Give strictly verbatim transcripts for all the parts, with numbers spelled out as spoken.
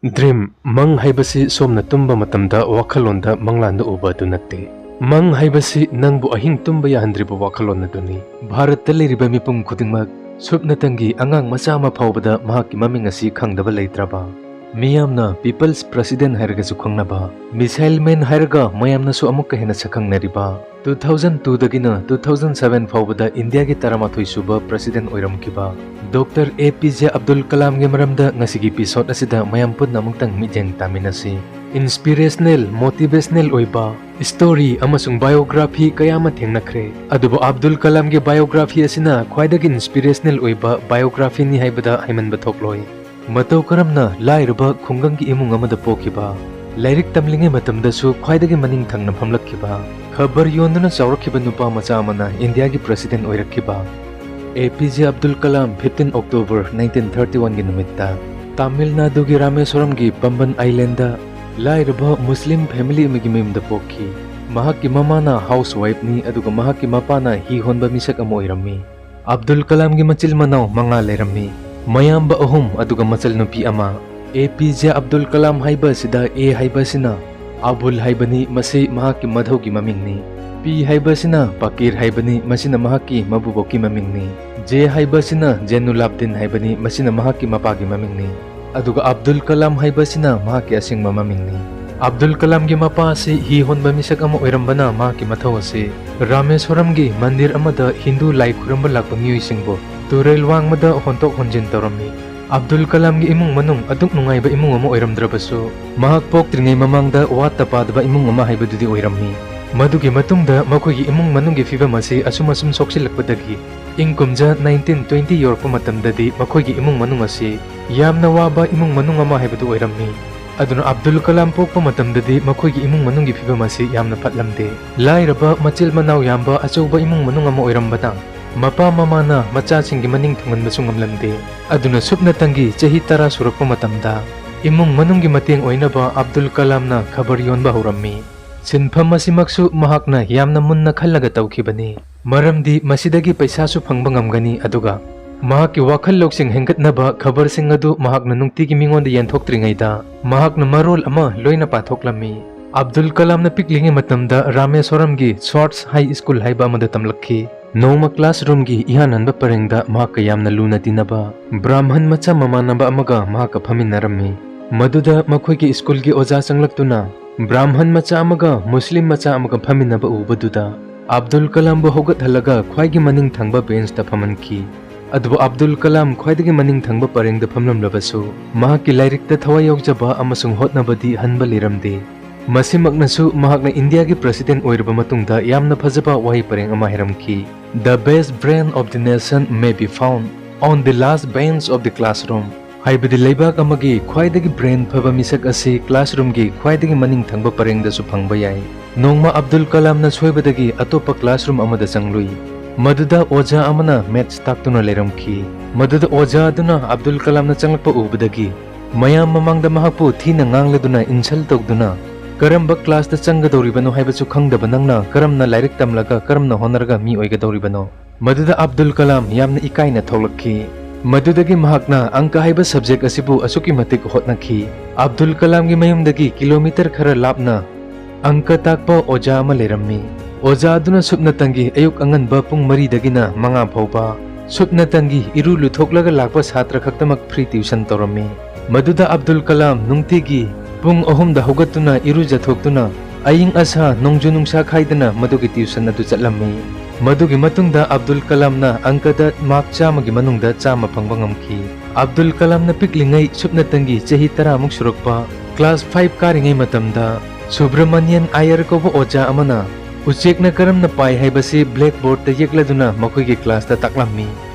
Dream, ꯃꯪ ꯍꯥꯏꯕꯁꯤ ꯁꯣꯝꯅ ꯇꯨꯝꯕ ꯃꯇꯝꯗ ꯋꯥꯈꯜꯂꯣꯟꯗ ꯃꯪꯂꯥꯟꯗ ꯎꯕ ꯑꯗꯨ ꯅꯠꯇꯦ꯫ ꯃꯪ ꯍꯥꯏꯕꯁꯤ ꯅꯪꯕꯨ ꯑꯍꯤꯡ ꯇꯨꯝꯕ ꯌꯥꯍꯟꯗ꯭ꯔꯤꯕ ꯋꯥꯈꯜꯂꯣꯟ ꯑꯗꯨꯅꯤ꯫ ꯚꯥꯔꯠꯇ ꯂꯩꯔꯤꯕ ꯃꯤꯄꯨꯝ ꯈꯨꯗꯤꯡꯃꯛ, ꯁꯨꯞꯅꯇꯪꯒꯤ ꯑꯉꯥꯡ ꯃꯆꯥ ꯑꯃ ꯐꯥꯎꯕꯗ ꯃꯍꯥꯛꯀꯤ ꯃꯃꯤꯡ ꯑꯁꯤ ꯈꯪꯗꯕ ꯂꯩꯇ꯭ꯔꯕ? ꯃꯤꯌꯥꯝꯅ People's President ꯍꯥꯏꯔꯒꯁꯨ ꯈꯪꯅꯕ, Missile Man ꯍꯥꯏꯔꯒ ꯃꯌꯥꯝꯅꯁꯨ ꯑꯃꯨꯛꯀ ꯍꯦꯟꯅ ꯁꯛꯈꯪꯅꯔꯤꯕ, two thousand two ꯗꯒꯤꯅ two thousand seven ꯐꯥꯎꯕꯗ ꯏꯟꯗꯤꯌꯥꯒꯤ ꯇꯔꯥꯃꯥꯊꯣꯏ ꯁꯨꯕ President ꯑꯣꯏꯔꯝꯈꯤꯕ doctor A P J Abdul ꯀꯂꯥꯝꯒꯤ ꯃꯔꯝꯗ ꯉꯁꯤꯒꯤ episode ꯑꯁꯤꯗ ꯃꯌꯥꯝ ꯄꯨꯟꯅ ꯑꯃꯨꯛꯇꯪ ꯃꯤꯠꯌꯦꯡ ꯇꯥꯃꯤꯟꯅꯁꯤ꯫ Inspirational, motivational ꯑꯣꯏꯕ story ꯑꯃꯁꯨꯡ biography ꯀꯌꯥ ꯑꯃ ꯊꯦꯡꯅꯈ꯭ꯔꯦ, ꯑꯗꯨꯕꯨ ꯑꯕꯗꯨꯜ ꯀꯂꯥꯝꯒꯤ biography ꯑꯁꯤꯅ ꯈ꯭ꯋꯥꯏꯗꯒꯤ inspirational ꯑꯣꯏꯕ biography ꯅꯤ ꯍꯥꯏꯕꯗ ꯍꯥꯏꯃꯟꯕ ꯊꯣꯛꯂꯣꯏ꯫ ꯃꯇꯧ ꯀꯔꯝꯅ ꯂꯥꯏꯔꯕ ꯈꯨꯡꯒꯪꯒꯤ ꯏꯃꯨꯡ ꯑꯃꯗ ꯄꯣꯛꯈꯤꯕ, ꯂꯥꯏꯔꯤꯛ ꯇꯝꯂꯤꯉꯩ ꯃꯇꯝꯗꯁꯨ ꯈ꯭ꯋꯥꯏꯗꯒꯤ ꯃꯅꯤꯡ ꯊꯪꯅ ꯐꯝꯂꯛꯈꯤꯕ, ꯈꯕꯔ ꯌꯣꯟꯗꯨꯅ ꯆꯥꯎꯔꯛꯈꯤꯕ ꯅꯨꯄꯥ ꯃꯆꯥ ꯑꯃꯅ ꯏꯟꯗꯤꯌꯥꯒꯤ President ꯑꯣꯏꯔꯛꯈꯤꯕ? A P J Abdul Kalam, fifteen October nineteen thirty one ꯒꯤ ꯅꯨꯃꯤꯠꯇ ꯇꯥꯃꯤꯜ ꯅꯥꯗꯨꯒꯤ ꯔꯥꯃꯦꯁ꯭ꯋꯔꯝꯒꯤ ꯄꯝꯕꯟ Island ꯗ ꯂꯥꯏꯔꯕ ꯃꯨꯁꯂꯤꯝ family ꯑꯃꯒꯤ ꯃꯌꯨꯝꯗ ꯄꯣꯛꯈꯤ꯫ ꯃꯍꯥꯛꯀꯤ ꯃꯃꯥꯅ housewife ꯅꯤ, ꯑꯗꯨꯒ ꯃꯍꯥꯛꯀꯤ ꯃꯄꯥꯅ ꯍꯤ ꯍꯣꯟꯕ ꯃꯤꯁꯛ ꯑꯃ ꯑꯣꯏꯔꯝꯃꯤ꯫ ꯑꯕꯗꯨꯜ ꯀꯂꯥꯝꯒꯤ ꯃꯆꯤꯜ ꯃꯅꯥꯎ ꯃꯉꯥ ꯂꯩꯔꯝꯃꯤ, ꯃꯌꯥꯝꯕ ꯑꯍꯨꯝ ꯑꯗꯨꯒ ꯃꯆꯜꯅꯨꯄꯤ ꯑꯃ꯫ ꯑꯦ ꯄꯤ ꯖꯦ ꯑꯕꯗꯨꯜ ꯀꯂꯥꯝ ꯍꯥꯏꯕ ꯑꯁꯤꯗ A ꯍꯥꯏꯕ ꯑꯁꯤꯅ ꯑꯕꯨꯜ ꯍꯥꯏꯕꯅꯤ, ꯃꯁꯤ ꯃꯍꯥꯛꯀꯤ ꯃꯙꯧꯒꯤ ꯃꯃꯤꯡꯅꯤ꯫ P ꯍꯥꯏꯕ ꯑꯁꯤꯅ ꯄꯀꯤꯔ ꯍꯥꯏꯕꯅꯤ, ꯃꯁꯤꯅ ꯃꯍꯥꯛꯀꯤ ꯃꯕꯨꯕꯣꯛꯀꯤ ꯃꯃꯤꯡꯅꯤ꯫ J ꯍꯥꯏꯕ ꯑꯁꯤꯅ ꯖꯦꯅꯨꯂꯥꯕꯗꯤꯟ ꯍꯥꯏꯕꯅꯤ, ꯃꯁꯤꯅ ꯃꯍꯥꯛꯀꯤ ꯃꯄꯥꯒꯤ ꯃꯃꯤꯡꯅꯤ꯫ ꯑꯗꯨꯒ ꯑꯕꯗꯨꯜ ꯀꯂꯥꯝ ꯍꯥꯏꯕ ꯑꯁꯤꯅ ꯃꯍꯥꯛꯀꯤ ꯑꯁꯦꯡꯕ ꯃꯃꯤꯡꯅꯤ꯫ ꯑꯕꯗꯨꯜ ꯀꯂꯥꯝꯒꯤ ꯃꯄꯥ ꯑꯁꯤ ꯍꯤ ꯍꯣꯟꯕ ꯃꯤꯁꯛ ꯑꯃ ꯑꯣꯏꯔꯝꯕꯅ ꯃꯍꯥꯛꯀꯤ ꯃꯊꯧ ꯑꯁꯤ ꯔꯥꯃꯦꯁ꯭ꯋꯔꯝꯒꯤ ꯃꯟꯗꯤꯔ ꯑꯃꯗ ꯍꯤꯟꯗꯨ ꯂꯥꯏ ꯈꯨꯔꯨꯝꯕ ꯂꯥꯛꯄ ꯃꯤꯑꯣꯏꯁꯤꯡꯕꯨ ꯇꯨꯔꯦꯜ ꯋꯥꯡꯃꯗ ꯍꯣꯟꯇꯣꯛ ꯍꯣꯟꯖꯤꯟ ꯇꯧꯔꯝꯃꯤ꯫ ꯑꯕꯗꯨꯜ ꯀꯂꯥꯝꯒꯤ ꯏꯃꯨꯡ ꯃꯅꯨꯡ ꯑꯗꯨꯛ ꯅꯨꯡꯉꯥꯏꯕ ꯏꯃꯨꯡ ꯑꯃ ꯑꯣꯏꯔꯝꯗ꯭ꯔꯕꯁꯨ, ꯃꯍꯥꯛ ꯄꯣꯛꯇ꯭ꯔꯤꯉꯩ ꯃꯃꯥꯡꯗ ꯋꯥꯠꯇ ꯄꯥꯗꯕ ꯏꯃꯨꯡ ꯑꯃ ꯍꯥꯏꯕꯗꯨꯗꯤ ꯑꯣꯏꯔꯝꯃꯤ꯫ ꯃꯗꯨꯒꯤ ꯃꯇꯨꯡꯗ ꯃꯈꯣꯏꯒꯤ ꯏꯃꯨꯡ ꯃꯅꯨꯡꯒꯤ ꯐꯤꯕꯝ ꯑꯁꯤ ꯑꯁꯨꯝ ꯑꯁꯨꯝ ꯁꯣꯛꯆꯤꯜꯂꯛꯄꯗꯒꯤ ꯏꯪ ꯀꯨꯝꯖꯥ nineteen twenty ꯌꯧꯔꯛꯄ ꯃꯇꯝꯗꯗꯤ ꯃꯈꯣꯏꯒꯤ ꯏꯃꯨꯡ ꯃꯅꯨꯡ ꯑꯁꯤ ꯌꯥꯝꯅ ꯋꯥꯕ ꯏꯃꯨꯡ ꯃꯅꯨꯡ ꯑꯃ ꯍꯥꯏꯕꯗꯨ ꯑꯣꯏꯔꯝꯃꯤ꯫ ꯑꯗꯨꯅ ꯑꯕꯗꯨꯜ ꯀꯂꯥꯝ ꯄꯣꯛꯄ ꯃꯇꯝꯗꯗꯤ ꯃꯈꯣꯏꯒꯤ ꯏꯃꯨꯡ ꯃꯅꯨꯡꯒꯤ ꯐꯤꯕꯝ ꯑꯁꯤ ꯌꯥꯝꯅ ꯐꯠꯂꯝꯗꯦ꯫ ꯂꯥꯏꯔꯕ ꯃꯆꯤꯜ ꯃꯅꯥꯎ ꯌꯥꯝꯕ ꯑꯆꯧꯕ ꯏꯃꯨꯡ ꯃꯅꯨꯡ ꯑꯃ ꯑꯣꯏꯔꯝꯕꯅ, ꯃꯄꯥ ꯃꯃꯥꯅ ꯃꯆꯥꯁꯤꯡꯒꯤ ꯃꯅꯤꯡ ꯊꯨꯡꯍꯟꯕꯁꯨ ꯉꯝꯂꯝꯗꯦ꯫ ꯑꯗꯨꯅ ꯁꯨꯞꯅꯇꯪꯒꯤ ꯆꯍꯤ ꯇꯔꯥ ꯁꯨꯔꯛꯄ ꯃꯇꯝꯗ ꯏꯃꯨꯡ ꯃꯅꯨꯡꯒꯤ ꯃꯇꯦꯡ ꯑꯣꯏꯅꯕ ꯑꯕꯗꯨꯜ ꯀꯂꯥꯝꯅ ꯈꯕꯔ ꯌꯣꯟꯕ ꯍꯧꯔꯝꯃꯤ꯫ ꯁꯤꯟꯐꯝ ꯑꯁꯤꯃꯛꯁꯨ ꯃꯍꯥꯛꯅ ꯌꯥꯝꯅ ꯃꯨꯟꯅ ꯈꯜꯂꯒ ꯇꯧꯈꯤꯕꯅꯤ, ꯃꯔꯝꯗꯤ ꯃꯁꯤꯗꯒꯤ ꯄꯩꯁꯥꯁꯨ ꯐꯪꯕ ꯉꯝꯒꯅꯤ, ꯑꯗꯨꯒ ꯃꯍꯥꯛꯀꯤ ꯋꯥꯈꯜ ꯂꯧꯁꯤꯡ ꯍꯦꯟꯒꯠꯅꯕ ꯈꯕꯔꯁꯤꯡ ꯑꯗꯨ ꯃꯍꯥꯛꯅ ꯅꯨꯡꯇꯤꯒꯤ ꯃꯤꯉꯣꯟꯗ ꯌꯦꯟꯊꯣꯛꯇ꯭ꯔꯤꯉꯩꯗ ꯃꯍꯥꯛꯅ ꯃꯔꯣꯜ ꯑꯃ ꯂꯣꯏꯅ ꯄꯥꯊꯣꯛꯂꯝꯃꯤ꯫ ꯑꯕꯗꯨꯜ ꯀꯂꯥꯝꯅ ꯄꯤꯛꯂꯤꯉꯩ ꯃꯇꯝꯗ ꯔꯥꯃꯦꯁ꯭ꯋꯔꯝꯒꯤ ꯁ꯭ꯋꯥꯔꯠꯁ ꯍꯥꯏ ꯁ꯭ꯀꯨꯜ ꯍꯥꯏꯕ ꯑꯃꯗ ꯇꯝꯂꯛꯈꯤ꯫ ꯅꯣꯡꯃ ꯀ꯭ꯂꯥꯁꯔꯨꯝꯒꯤ ꯏꯍꯥꯟ ꯍꯥꯟꯕ ꯄꯔꯦꯡꯗ ꯃꯍꯥꯛꯀ ꯌꯥꯝꯅ ꯂꯨꯅ ꯇꯤꯟꯅꯕ ꯕ꯭ꯔꯥꯍꯃꯟ ꯃꯆꯥ ꯃꯃꯥꯟꯅꯕ ꯑꯃꯒ ꯃꯍꯥꯛꯀ ꯐꯝꯃꯤꯟꯅꯔꯝꯃꯤ꯫ ꯃꯗꯨꯗ ꯃꯈꯣꯏꯒꯤ ꯁ꯭ꯀꯨꯜꯒꯤ ꯑꯣꯖꯥ ꯆꯪꯂꯛꯇꯨꯅ ꯕ꯭ꯔꯥꯍꯃꯟ ꯃꯆꯥ ꯑꯃꯒ ꯃꯨꯁꯂꯤꯝ ꯃꯆꯥ ꯑꯃꯒ ꯐꯝꯃꯤꯟꯅꯕ ꯎꯕꯗꯨꯗ ꯑꯕꯗꯨꯜ ꯀꯂꯥꯝꯕꯨ ꯍꯧꯒꯠꯍꯜꯂꯒ ꯈ꯭ꯋꯥꯏꯒꯤ ꯃꯅꯤꯡ ꯊꯪꯕ ꯕꯦꯟꯁꯇ ꯐꯝꯍꯟꯈꯤ꯫ ꯑꯗꯨꯕꯨ ꯑꯕꯗꯨꯜ ꯀꯂꯥꯝ ꯈ꯭ꯋꯥꯏꯗꯒꯤ ꯃꯅꯤꯡ ꯊꯪꯕ ꯄꯔꯦꯡꯗ ꯐꯝꯂꯝꯂꯕꯁꯨ ꯃꯍꯥꯛꯀꯤ ꯂꯥꯏꯔꯤꯛꯇ ꯊꯋꯥꯏ ꯌꯥꯎꯖꯕ ꯑꯃꯁꯨꯡ ꯍꯣꯠꯅꯕꯗꯤ ꯍꯟꯕ ꯂꯩꯔꯝꯗꯦ꯫ ꯃꯁꯤꯃꯛꯅꯁꯨ ꯃꯍꯥꯛꯅ ꯏꯟꯗꯤꯌꯥꯒꯤ ꯄ꯭ꯔꯁꯤꯗꯦꯟ ꯑꯣꯏꯔꯕ ꯃꯇꯨꯡꯗ ꯌꯥꯝꯅ ꯐꯖꯕ ꯋꯥꯍꯩ ꯄꯔꯦꯡ ꯑꯃ ꯍꯥꯏꯔꯝꯈꯤ, "The best brain of the nation may be found on the last bench of the classroom"꯫ ꯍꯥꯏꯕꯗꯤ ꯂꯩꯕꯥꯛ ꯑꯃꯒꯤ ꯈ꯭ꯋꯥꯏꯗꯒꯤ ꯕ꯭ꯔꯦꯟ ꯐꯕ ꯃꯤꯁꯛ ꯑꯁꯤ ꯀ꯭ꯂꯥꯁꯔꯨꯝꯒꯤ ꯈ꯭ꯋꯥꯏꯗꯒꯤ ꯃꯅꯤꯡ ꯊꯪꯕ ꯄꯔꯦꯡꯗꯁꯨ ꯐꯪꯕ ꯌꯥꯏ꯫ ꯅꯣꯡꯃ ꯑꯕꯗꯨꯜ ꯀꯂꯥꯝꯅ ꯁꯣꯏꯕꯗꯒꯤ ꯑꯇꯣꯞꯄ ꯀ꯭ꯂꯥꯁꯔꯨꯝ ꯑꯃꯗ ꯆꯪꯂꯨꯏ꯫ ꯃꯗꯨꯗ ꯑꯣꯖꯥ ꯑꯃꯅ ꯃꯦꯊꯁ ꯇꯥꯛꯇꯨꯅ ꯂꯩꯔꯝꯈꯤ꯫ ꯃꯗꯨꯗ ꯑꯣꯖꯥ ꯑꯗꯨꯅ ꯑꯕꯗꯨꯜ ꯀꯂꯥꯝꯅ ꯆꯪꯂꯛꯄ ꯎꯕꯗꯒꯤ ꯃꯌꯥꯝ ꯃꯃꯥꯡꯗ ꯃꯍꯥꯛꯄꯨ ꯊꯤꯅ ꯉꯥꯡꯂꯗꯨꯅ, ꯏꯟꯁꯜ ꯇꯧꯗꯨꯅ, "ꯀꯔꯝꯕ ꯀ꯭ꯂꯥꯁꯇ ꯆꯪꯒꯗꯧꯔꯤꯕꯅꯣ ꯍꯥꯏꯕꯁꯨ ꯈꯪꯗꯕ ꯅꯪꯅ ꯀꯔꯝꯅ ꯂꯥꯏꯔꯤꯛ ꯇꯝꯂꯒ ꯀꯔꯝꯅ ꯍꯣꯠꯅꯔꯒ ꯃꯤ ꯑꯣꯏꯒꯗꯧꯔꯤꯕꯅꯣ?" ꯃꯗꯨꯗ ꯑꯕꯗꯨꯜ ꯀꯂꯥꯝ ꯌꯥꯝꯅ ꯏꯀꯥꯏꯅ ꯊꯣꯛꯂꯛꯈꯤ꯫ ꯃꯗꯨꯗꯒꯤ ꯃꯍꯥꯛꯅ ꯑꯪꯀ ꯍꯥꯏꯕ ꯁꯕꯖꯦꯛ ꯑꯁꯤꯕꯨ ꯑꯁꯨꯛꯀꯤ ꯃꯇꯤꯛ ꯍꯣꯠꯅꯈꯤ꯫ ꯑꯕꯗꯨꯜ ꯀꯂꯥꯝꯒꯤ ꯃꯌꯨꯝꯗꯒꯤ ꯀꯤꯂꯣꯃꯤꯇꯔ ꯈꯔ ꯂꯥꯞꯅ ꯑꯪꯀ ꯇꯥꯛꯄ ꯑꯣꯖꯥ ꯑꯃ ꯂꯩꯔꯝꯃꯤ꯫ ꯑꯣꯖꯥ ꯑꯗꯨꯅ ꯁꯨꯞꯅꯇꯪꯒꯤ ꯑꯌꯨꯛ ꯑꯉꯟꯕ ꯄꯨꯡ ꯃꯔꯤꯗꯒꯤꯅ ꯃꯉꯥ ꯐꯥꯎꯕ ꯁꯨꯞꯅꯇꯪꯒꯤ ꯏꯔꯨ ꯂꯨꯊꯣꯛꯂꯒ ꯂꯥꯛꯄ ꯁꯥꯇ꯭ꯔ ꯈꯛꯇꯃꯛ ꯐ꯭ꯔꯤ ꯇ꯭ꯌꯨꯁꯟ ꯇꯧꯔꯝꯃꯤ꯫ ꯃꯗꯨꯗ ꯑꯕꯗꯨꯜ ꯀꯂꯥꯝ ꯅꯨꯡꯇꯤꯒꯤ ꯄꯨꯡ ꯑꯍꯨꯝꯗ ꯍꯧꯒꯠꯇꯨꯅ ꯏꯔꯨꯖꯊꯣꯛꯇꯨꯅ ꯑꯏꯪ ꯑꯁꯥ ꯅꯣꯡꯖꯨ ꯅꯨꯡꯁꯥ ꯈꯥꯏꯗꯅ ꯃꯗꯨꯒꯤ ꯇ꯭ꯌꯨꯁꯟ ꯑꯗꯨ ꯆꯠꯂꯝꯃꯤ꯫ ꯃꯗꯨꯒꯤ ꯃꯇꯨꯡꯗ ꯑꯕꯗꯨꯜ ꯀꯂꯥꯝꯅ ꯑꯪꯀꯗ ꯃꯥꯔꯛ ꯆꯥꯝꯃꯒꯤ ꯃꯅꯨꯡꯗ ꯆꯥꯝꯃ ꯐꯪꯕ ꯉꯝꯈꯤ꯫ ꯑꯕꯗꯨꯜ ꯀꯂꯥꯝꯅ ꯄꯤꯛꯂꯤꯉꯩ ꯁꯨꯞꯅꯇꯪꯒꯤ ꯆꯍꯤ ꯇꯔꯥꯃꯨꯛ ꯁꯨꯔꯛꯄ ꯀ꯭ꯂꯥꯁ ꯐꯥꯏꯚ ꯀꯥꯔꯤꯉꯩ ꯃꯇꯝꯗ ꯁꯨꯕ꯭ꯔꯃꯅꯤꯌꯟ ꯑꯥꯌꯔ ꯀꯧꯕ ꯑꯣꯖꯥ ꯑꯃꯅ ꯎꯆꯦꯛꯅ ꯀꯔꯝꯅ ꯄꯥꯏ ꯍꯥꯏꯕꯁꯤ ꯕ꯭ꯂꯦꯛꯕꯣꯔꯗꯇ ꯌꯦꯛꯂꯗꯨꯅ ꯃꯈꯣꯏꯒꯤ ꯀ꯭ꯂꯥꯁꯇ ꯇꯥꯛꯂꯝꯃꯤ꯫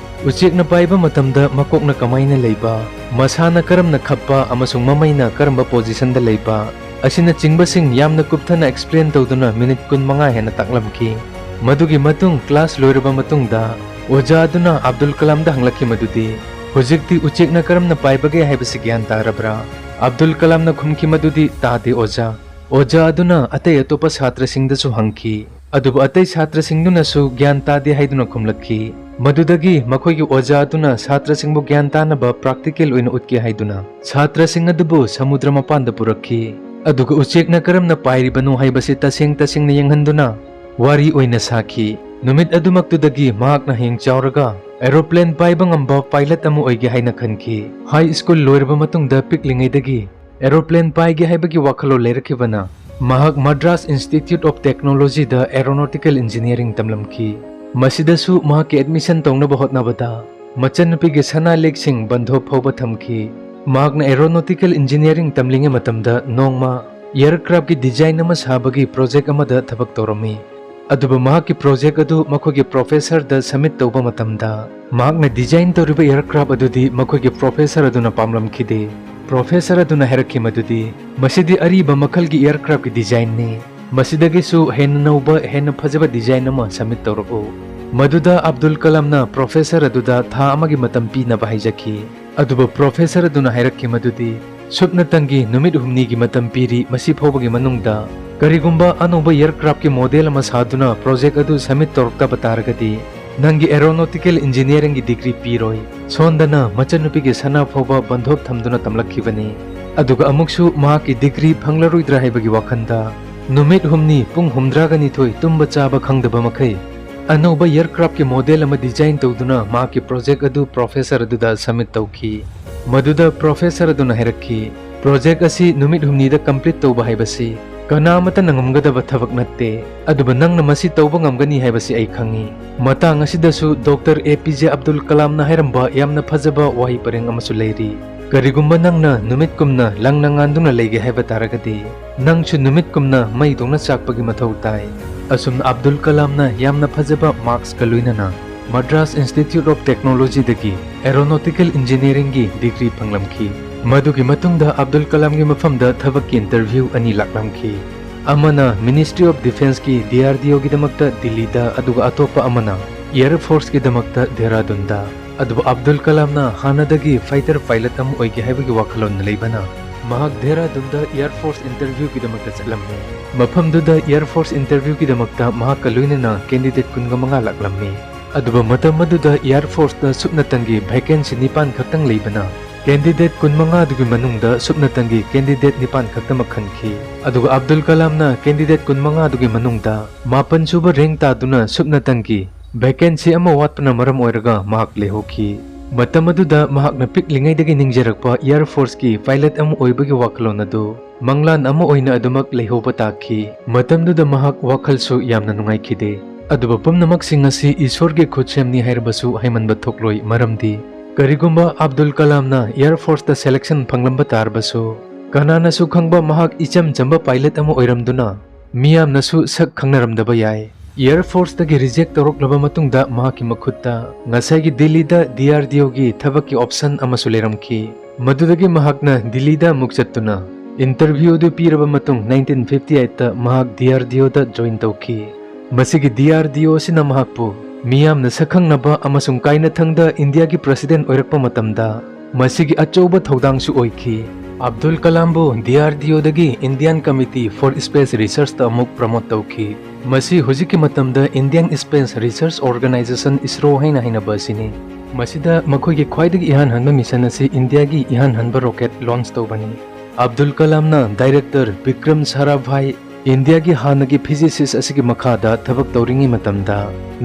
ꯎꯆꯦꯛꯅ ꯄꯥꯏꯕ ꯃꯇꯝꯗ ꯃꯀꯣꯛꯅ ꯀꯃꯥꯏꯅ ꯂꯩꯕ, ꯃꯁꯥꯅ ꯀꯔꯝꯅ ꯈꯞꯄ ꯑꯃꯁꯨꯡ ꯃꯃꯩꯅ ꯀꯔꯝꯕ ꯄꯣꯖꯤꯁꯟꯗ ꯂꯩꯕ ꯑꯁꯤꯅꯆꯤꯡꯕꯁꯤꯡ ꯌꯥꯝꯅ ꯀꯨꯞꯊꯅ ꯑꯦꯛꯁꯄ꯭ꯂꯦꯟ ꯇꯧꯗꯨꯅ ꯃꯤꯅꯤꯠ ꯀꯨꯟꯃꯉꯥ ꯍꯦꯟꯅ ꯇꯥꯛꯂꯝꯈꯤ꯫ ꯃꯗꯨꯒꯤ ꯃꯇꯨꯡ ꯀ꯭ꯂꯥꯁ ꯂꯣꯏꯔꯕ ꯃꯇꯨꯡꯗ ꯑꯣꯖꯥ ꯑꯗꯨꯅ ꯑꯕꯗꯨꯜ ꯀꯂꯥꯝꯗ ꯍꯪꯂꯛꯈꯤ ꯃꯗꯨꯗꯤ, "ꯍꯧꯖꯤꯛꯇꯤ ꯎꯆꯦꯛꯅ ꯀꯔꯝꯅ ꯄꯥꯏꯕꯒꯦ ꯍꯥꯏꯕꯁꯤ ꯒ꯭ꯌꯥꯟ ꯇꯥꯔꯕ꯭ꯔꯥ?" ꯑꯕꯗꯨꯜ ꯀꯂꯥꯝꯅ ꯈꯨꯝꯈꯤ ꯃꯗꯨꯗꯤ, "ꯇꯥꯗꯦ ꯑꯣꯖꯥ"꯫ ꯑꯣꯖꯥ ꯑꯗꯨꯅ ꯑꯇꯩ ꯑꯇꯣꯞꯄ ꯁꯥꯇ꯭ꯔꯁꯤꯡꯗꯁꯨ ꯍꯪꯈꯤ, ꯑꯗꯨꯕꯨ ꯑꯇꯩ ꯁꯥꯇ꯭ꯔꯁꯤꯡꯗꯨꯅꯁꯨ ꯒ꯭ꯌꯥꯟ ꯇꯥꯗꯦ ꯍꯥꯏꯗꯨꯅ ꯈꯨꯝꯂꯛꯈꯤ꯫ ꯃꯗꯨꯗꯒꯤ ꯃꯈꯣꯏꯒꯤ ꯑꯣꯖꯥ ꯑꯗꯨꯅ ꯁꯥꯇ꯭ꯔꯁꯤꯡꯕꯨ ꯒ꯭ꯌꯥꯟ ꯇꯥꯅꯕ practical ꯑꯣꯏꯅ ꯎꯠꯀꯦ ꯍꯥꯏꯗꯨꯅ ꯁꯥꯇ꯭ꯔꯁꯤꯡ ꯑꯗꯨꯕꯨ ꯁꯃꯨꯗ꯭ꯔ ꯃꯄꯥꯟꯗ ꯄꯨꯔꯛꯈꯤ꯫ ꯑꯗꯨꯒ ꯎꯆꯦꯛꯅ ꯀꯔꯝꯅ ꯄꯥꯏꯔꯤꯕꯅꯣ ꯍꯥꯏꯕꯁꯤ ꯇꯁꯦꯡ ꯇꯁꯦꯡꯅ ꯌꯦꯡꯍꯟꯗꯨꯅ ꯋꯥꯔꯤ ꯑꯣꯏꯅ ꯁꯥꯈꯤ꯫ ꯅꯨꯃꯤꯠ ꯑꯗꯨꯃꯛꯇꯨꯗꯒꯤ ꯃꯍꯥꯛꯅ ꯍꯌꯦꯡ ꯆꯥꯎꯔꯒ aeroplane ꯄꯥꯏꯕ ꯉꯝꯕ pilot ꯑꯃ ꯑꯣꯏꯒꯦ ꯍꯥꯏꯅ ꯈꯟꯈꯤ꯫ High school ꯂꯣꯏꯔꯕ ꯃꯇꯨꯡꯗ ꯄꯤꯛꯂꯤꯉꯩꯗꯒꯤ aeroplane ꯄꯥꯏꯒꯦ ꯍꯥꯏꯕꯒꯤ ꯋꯥꯈꯜꯂꯣꯟ ꯂꯩꯔꯛꯈꯤꯕꯅ ꯃꯍꯥꯛ Madras Institute of Technologyꯗ aeronautical engineering ꯇꯝꯂꯝꯈꯤ꯫ ꯃꯁꯤꯗꯁꯨ ꯃꯍꯥꯛꯀꯤ admission ꯇꯧꯅꯕ ꯍꯣꯠꯅꯕꯗ ꯃꯆꯟꯅꯨꯄꯤꯒꯤ ꯁꯅꯥ ꯂꯤꯛꯁꯤꯡ ꯕꯟꯙꯣꯞ ꯐꯥꯎꯕ ꯊꯝꯈꯤ꯫ ꯃꯍꯥꯛꯅ aeronautical engineering ꯇꯝꯂꯤꯉꯩ ꯃꯇꯝꯗ ꯅꯣꯡꯃ aircraftꯀꯤ design ꯑꯃ ꯁꯥꯕꯒꯤ project ꯑꯃꯗ ꯊꯕꯛ ꯇꯧꯔꯝꯃꯤ꯫ ꯑꯗꯨꯕꯨ ꯃꯍꯥꯛꯀꯤ project ꯑꯗꯨ ꯃꯈꯣꯏꯒꯤ professorꯗ submit ꯇꯧꯕ ꯃꯇꯝꯗ ꯃꯍꯥꯛꯅ design ꯇꯧꯔꯤꯕ aircraft ꯑꯗꯨꯗꯤ ꯃꯈꯣꯏꯒꯤ professor ꯑꯗꯨꯅ ꯄꯥꯝꯂꯝꯈꯤꯗꯦ꯫ Professor ꯑꯗꯨꯅ ꯍꯥꯏꯔꯛꯈꯤ ꯃꯗꯨꯗꯤ ꯃꯁꯤꯗꯤ ꯑꯔꯤꯕ ꯃꯈꯜꯒꯤ aircraftꯀꯤ designꯅꯤ꯫ ꯃꯁꯤꯗꯒꯤꯁꯨ ꯍꯦꯟꯅ ꯅꯧꯕ, ꯍꯦꯟꯅ ꯐꯖꯕ design ꯑꯃ submit ꯇꯧꯔꯛꯎ꯫ ꯃꯗꯨꯗ ꯑꯕꯗꯨꯜ ꯀꯂꯥꯝꯅ professor ꯑꯗꯨꯗ ꯊꯥ ꯑꯃꯒꯤ ꯃꯇꯝ ꯄꯤꯅꯕ ꯍꯥꯏꯖꯈꯤ꯫ ꯑꯗꯨꯕꯨ professor ꯑꯗꯨꯅ ꯍꯥꯏꯔꯛꯈꯤ ꯃꯗꯨꯗꯤ ꯁꯨꯞꯅꯇꯪꯒꯤ ꯅꯨꯃꯤꯠ ꯍꯨꯝꯅꯤꯒꯤ ꯃꯇꯝ ꯄꯤꯔꯤ, ꯃꯁꯤ ꯐꯥꯎꯕꯒꯤ ꯃꯅꯨꯡꯗ ꯀꯔꯤꯒꯨꯝꯕ ꯑꯅꯧꯕ aircraftꯀꯤ model ꯑꯃ ꯁꯥꯗꯨꯅ project ꯑꯗꯨ submit ꯇꯧꯔꯛꯇꯕ ꯇꯥꯔꯒꯗꯤ ꯅꯪꯒꯤ aeronautical engineeringꯒꯤ degree ꯄꯤꯔꯣꯏ꯫ ꯁꯣꯟꯗꯅ ꯃꯆꯟꯅꯨꯄꯤꯒꯤ ꯁꯅꯥ ꯐꯥꯎꯕ ꯕꯟꯙꯣꯞ ꯊꯝꯗꯨꯅ ꯇꯝꯂꯛꯈꯤꯕꯅꯤ꯫ ꯑꯗꯨꯒ ꯑꯃꯨꯛꯁꯨ ꯃꯍꯥꯛꯀꯤ degree ꯐꯪꯂꯔꯣꯏꯗ꯭ꯔꯥ ꯍꯥꯏꯕꯒꯤ ꯋꯥꯈꯜꯗ ꯅꯨꯃꯤꯠ ꯍꯨꯝꯅꯤ ꯄꯨꯡ ꯍꯨꯝꯗ꯭ꯔꯥꯒ ꯅꯤꯊꯣꯏ ꯇꯨꯝꯕ ꯆꯥꯕ ꯈꯪꯗꯕ ꯃꯈꯩ ꯑꯅꯧꯕ aircraftꯀꯤ model ꯑꯃ design ꯇꯧꯗꯨꯅ ꯃꯍꯥꯛꯀꯤ project ꯑꯗꯨ professor ꯑꯗꯨꯗ submit ꯇꯧꯈꯤ꯫ ꯃꯗꯨꯗ professor ꯑꯗꯨꯅ ꯍꯥꯏꯔꯛꯈꯤ, "Project ꯑꯁꯤ ꯅꯨꯃꯤꯠ ꯍꯨꯝꯅꯤꯗ complete ꯇꯧꯕ ꯍꯥꯏꯕꯁꯤ ꯀꯅꯥ ꯑꯃꯠꯇꯅ ꯉꯝꯒꯗꯕ ꯊꯕꯛ ꯅꯠꯇꯦ, ꯑꯗꯨꯕꯨ ꯅꯪꯅ ꯃꯁꯤ ꯇꯧꯕ ꯉꯝꯒꯅꯤ ꯍꯥꯏꯕꯁꯤ ꯑꯩ ꯈꯪꯏ꯫" ꯃꯇꯥꯡ ꯑꯁꯤꯗꯁꯨ Doctor A P J Abdul ꯀꯂꯥꯝꯅ ꯍꯥꯏꯔꯝꯕ ꯌꯥꯝꯅ ꯐꯖꯕ ꯋꯥꯍꯩ ꯄꯔꯦꯡ ꯑꯃꯁꯨ ꯂꯩꯔꯤ, "ꯀꯔꯤꯒꯨꯝꯕ ꯅꯪꯅ ꯅꯨꯃꯤꯠꯀꯨꯝꯅ ꯂꯪꯅ ꯉꯥꯟꯗꯨꯅ ꯂꯩꯒꯦ ꯍꯥꯏꯕ ꯇꯥꯔꯒꯗꯤ, ꯅꯪꯁꯨ ꯅꯨꯃꯤꯠꯀꯨꯝꯅ ꯃꯩꯗꯧꯅ ꯆꯥꯛꯄꯒꯤ ꯃꯊꯧ ꯇꯥꯏ꯫" ꯑꯁꯨꯝꯅ ꯑꯕꯗꯨꯜ ꯀꯂꯥꯝꯅ ꯌꯥꯝꯅ ꯐꯖꯕ marksꯀ ꯂꯣꯏꯅꯅ Madras Institute of Technologyꯗꯒꯤ aeronautical engineeringꯒꯤ degree ꯐꯪꯂꯝꯈꯤ꯫ ꯃꯗꯨꯒꯤ ꯃꯇꯨꯡꯗ ꯑꯕꯗꯨꯜ ꯀꯂꯥꯝꯒꯤ ꯃꯐꯝꯗ ꯊꯕꯛꯀꯤ interview ꯑꯅꯤ ꯂꯥꯛꯂꯝꯈꯤ꯫ ꯑꯃꯅ Ministry of Defenceꯀꯤ D R D Oꯒꯤꯗꯃꯛꯇ ꯗꯤꯜꯂꯤꯗ, ꯑꯗꯨꯒ ꯑꯇꯣꯞꯄ ꯑꯃꯅ Air Forceꯀꯤꯗꯃꯛꯇ ꯗꯦꯍꯔꯥꯗꯨꯟꯗ꯫ ꯑꯗꯨꯕꯨ ꯑꯕꯗꯨꯜ ꯀꯂꯥꯝꯅ ꯍꯥꯟꯅꯗꯒꯤ fighter pilot ꯑꯃ ꯑꯣꯏꯒꯦ ꯍꯥꯏꯕꯒꯤ ꯋꯥꯈꯜꯂꯣꯟ ꯂꯩꯕꯅ ꯃꯍꯥꯛ ꯗꯦꯍꯔꯥꯗꯨꯟꯗ Air Force interviewꯒꯤꯗꯃꯛꯇ ꯆꯠꯂꯝꯃꯤ꯫ ꯃꯐꯝꯗꯨꯗ Air Force interviewꯒꯤꯗꯃꯛꯇ ꯃꯍꯥꯛꯀ ꯂꯣꯏꯅꯅ candidate ꯀꯨꯟꯒ ꯃꯉꯥ ꯂꯥꯛꯂꯝꯃꯤ꯫ ꯑꯗꯨꯕꯨ ꯃꯇꯝ ꯑꯗꯨꯗ Air Forceꯇ ꯁꯨꯞꯅꯇꯪꯒꯤ vacancy ꯅꯤꯄꯥꯟ ꯈꯛꯇꯪ ꯂꯩꯕꯅ, candidate ꯀꯨꯟꯃꯉꯥꯗꯨꯒꯤ ꯃꯅꯨꯡꯗ ꯁꯨꯞꯅꯇꯪꯒꯤ candidate ꯅꯤꯄꯥꯟ ꯈꯛꯇꯃꯛ ꯈꯟꯈꯤ꯫ ꯑꯗꯨꯒ ꯑꯕꯗꯨꯜ ꯀꯂꯥꯝꯅ candidate ꯀꯨꯟꯃꯉꯥꯗꯨꯒꯤ ꯃꯅꯨꯡꯗ ꯃꯥꯄꯟ ꯁꯨꯕ rank ꯇꯥꯗꯨꯅ ꯁꯨꯞꯅꯇꯪꯒꯤ vacancy ꯑꯃ ꯋꯥꯠꯄꯅ ꯃꯔꯝ ꯑꯣꯏꯔꯒ ꯃꯍꯥꯛ ꯂꯩꯍꯧꯈꯤ꯫ ꯃꯇꯝ ꯑꯗꯨꯗ ꯃꯍꯥꯛꯅ ꯄꯤꯛꯂꯤꯉꯩꯗꯒꯤ ꯅꯤꯡꯖꯔꯛꯄ Air Forceꯀꯤ pilot ꯑꯃ ꯑꯣꯏꯕꯒꯤ ꯋꯥꯈꯜꯂꯣꯟ ꯑꯗꯨ ꯃꯪꯂꯥꯟ ꯑꯃ ꯑꯣꯏꯅ ꯑꯗꯨꯃꯛ ꯂꯩꯍꯧꯕ ꯇꯥꯈꯤ꯫ ꯃꯇꯝꯗꯨꯗ ꯃꯍꯥꯛ ꯋꯥꯈꯜꯁꯨ ꯌꯥꯝꯅ ꯅꯨꯡꯉꯥꯏꯈꯤꯗꯦ꯫ ꯑꯗꯨꯕꯨ ꯄꯨꯝꯅꯃꯛꯁꯤꯡ ꯑꯁꯤ ꯏꯁꯣꯔꯒꯤ ꯈꯨꯠꯁꯦꯝꯅꯤ ꯍꯥꯏꯔꯕꯁꯨ ꯍꯥꯏꯃꯟꯕ ꯊꯣꯛꯂꯣꯏ, ꯃꯔꯝꯗꯤ ꯀꯔꯤꯒꯨꯝꯕ ꯑꯕꯗꯨꯜ ꯀꯂꯥꯝꯅ Air Forceꯇ selection ꯐꯪꯂꯝꯕ ꯇꯥꯔꯕꯁꯨ, ꯀꯅꯥꯅꯁꯨ ꯈꯪꯕ ꯃꯍꯥꯛ ꯏꯆꯝ ꯆꯝꯕ pilot ꯑꯃ ꯑꯣꯏꯔꯝꯗꯨꯅ ꯃꯤꯌꯥꯝꯅꯁꯨ ꯁꯛ ꯈꯪꯅꯔꯝꯗꯕ ꯌꯥꯏ꯫ Air Forceꯇꯒꯤ reject ꯇꯧꯔꯛꯂꯕ ꯃꯇꯨꯡꯗ ꯃꯍꯥꯛꯀꯤ ꯃꯈꯨꯠꯇ ꯉꯁꯥꯏꯒꯤ ꯗꯤꯜꯂꯤꯗ DRDOꯒꯤ ꯊꯕꯛꯀꯤ option ꯑꯃꯁꯨ ꯂꯩꯔꯝꯈꯤ꯫ ꯃꯗꯨꯗꯒꯤ ꯃꯍꯥꯛꯅ ꯗꯤꯜꯂꯤꯗ ꯑꯃꯨꯛ ꯆꯠꯇꯨꯅ interview ꯑꯗꯨ ꯄꯤꯔꯕ ꯃꯇꯨꯡ nineteen fifty eightꯇ ꯃꯍꯥꯛ DRDOꯗ join ꯇꯧꯈꯤ꯫ ꯃꯁꯤꯒꯤ DRDO ꯑꯁꯤꯅ ꯃꯍꯥꯛꯄꯨ ꯃꯤꯌꯥꯝꯅ ꯁꯛꯈꯪꯅꯕ ꯑꯃꯁꯨꯡ ꯀꯥꯏꯅꯊꯪꯗ ꯏꯟꯗꯤꯌꯥꯒꯤ president ꯑꯣꯏꯔꯛꯄ ꯃꯇꯝꯗ ꯃꯁꯤꯒꯤ ꯑꯆꯧꯕ ꯊꯧꯗꯥꯡꯁꯨ ꯑꯣꯏꯈꯤ꯫ Abdul ꯀꯂꯥꯝꯕꯨ DRDOꯗꯒꯤ Indian Committee for Space Researchꯇ ꯑꯃꯨꯛ promote ꯇꯧꯈꯤ꯫ ꯃꯁꯤ ꯍꯧꯖꯤꯛꯀꯤ ꯃꯇꯝꯗ Indian Space Research Organisation, ISRO ꯍꯥꯏꯅ ꯍꯥꯏꯅꯕ ꯑꯁꯤꯅꯤ꯫ ꯃꯁꯤꯗ ꯃꯈꯣꯏꯒꯤ ꯈ꯭ꯋꯥꯏꯗꯒꯤ ꯏꯍꯥꯟ ꯍꯥꯟꯕ mission ꯑꯁꯤ ꯏꯟꯗꯤꯌꯥꯒꯤ ꯏꯍꯥꯟ ꯍꯥꯟꯕ rocket launch ꯇꯧꯕꯅꯤ꯫ ꯑꯕꯗꯨꯜ ꯀꯂꯥꯝꯅ director ꯕꯤꯀ꯭ꯔꯝ ꯁꯥꯔꯥꯚꯥꯏ, ꯏꯟꯗꯤꯌꯥꯒꯤ ꯍꯥꯟꯅꯒꯤ physicist ꯑꯁꯤꯒꯤ ꯃꯈꯥꯗ ꯊꯕꯛ ꯇꯧꯔꯤꯉꯩ ꯃꯇꯝꯗ,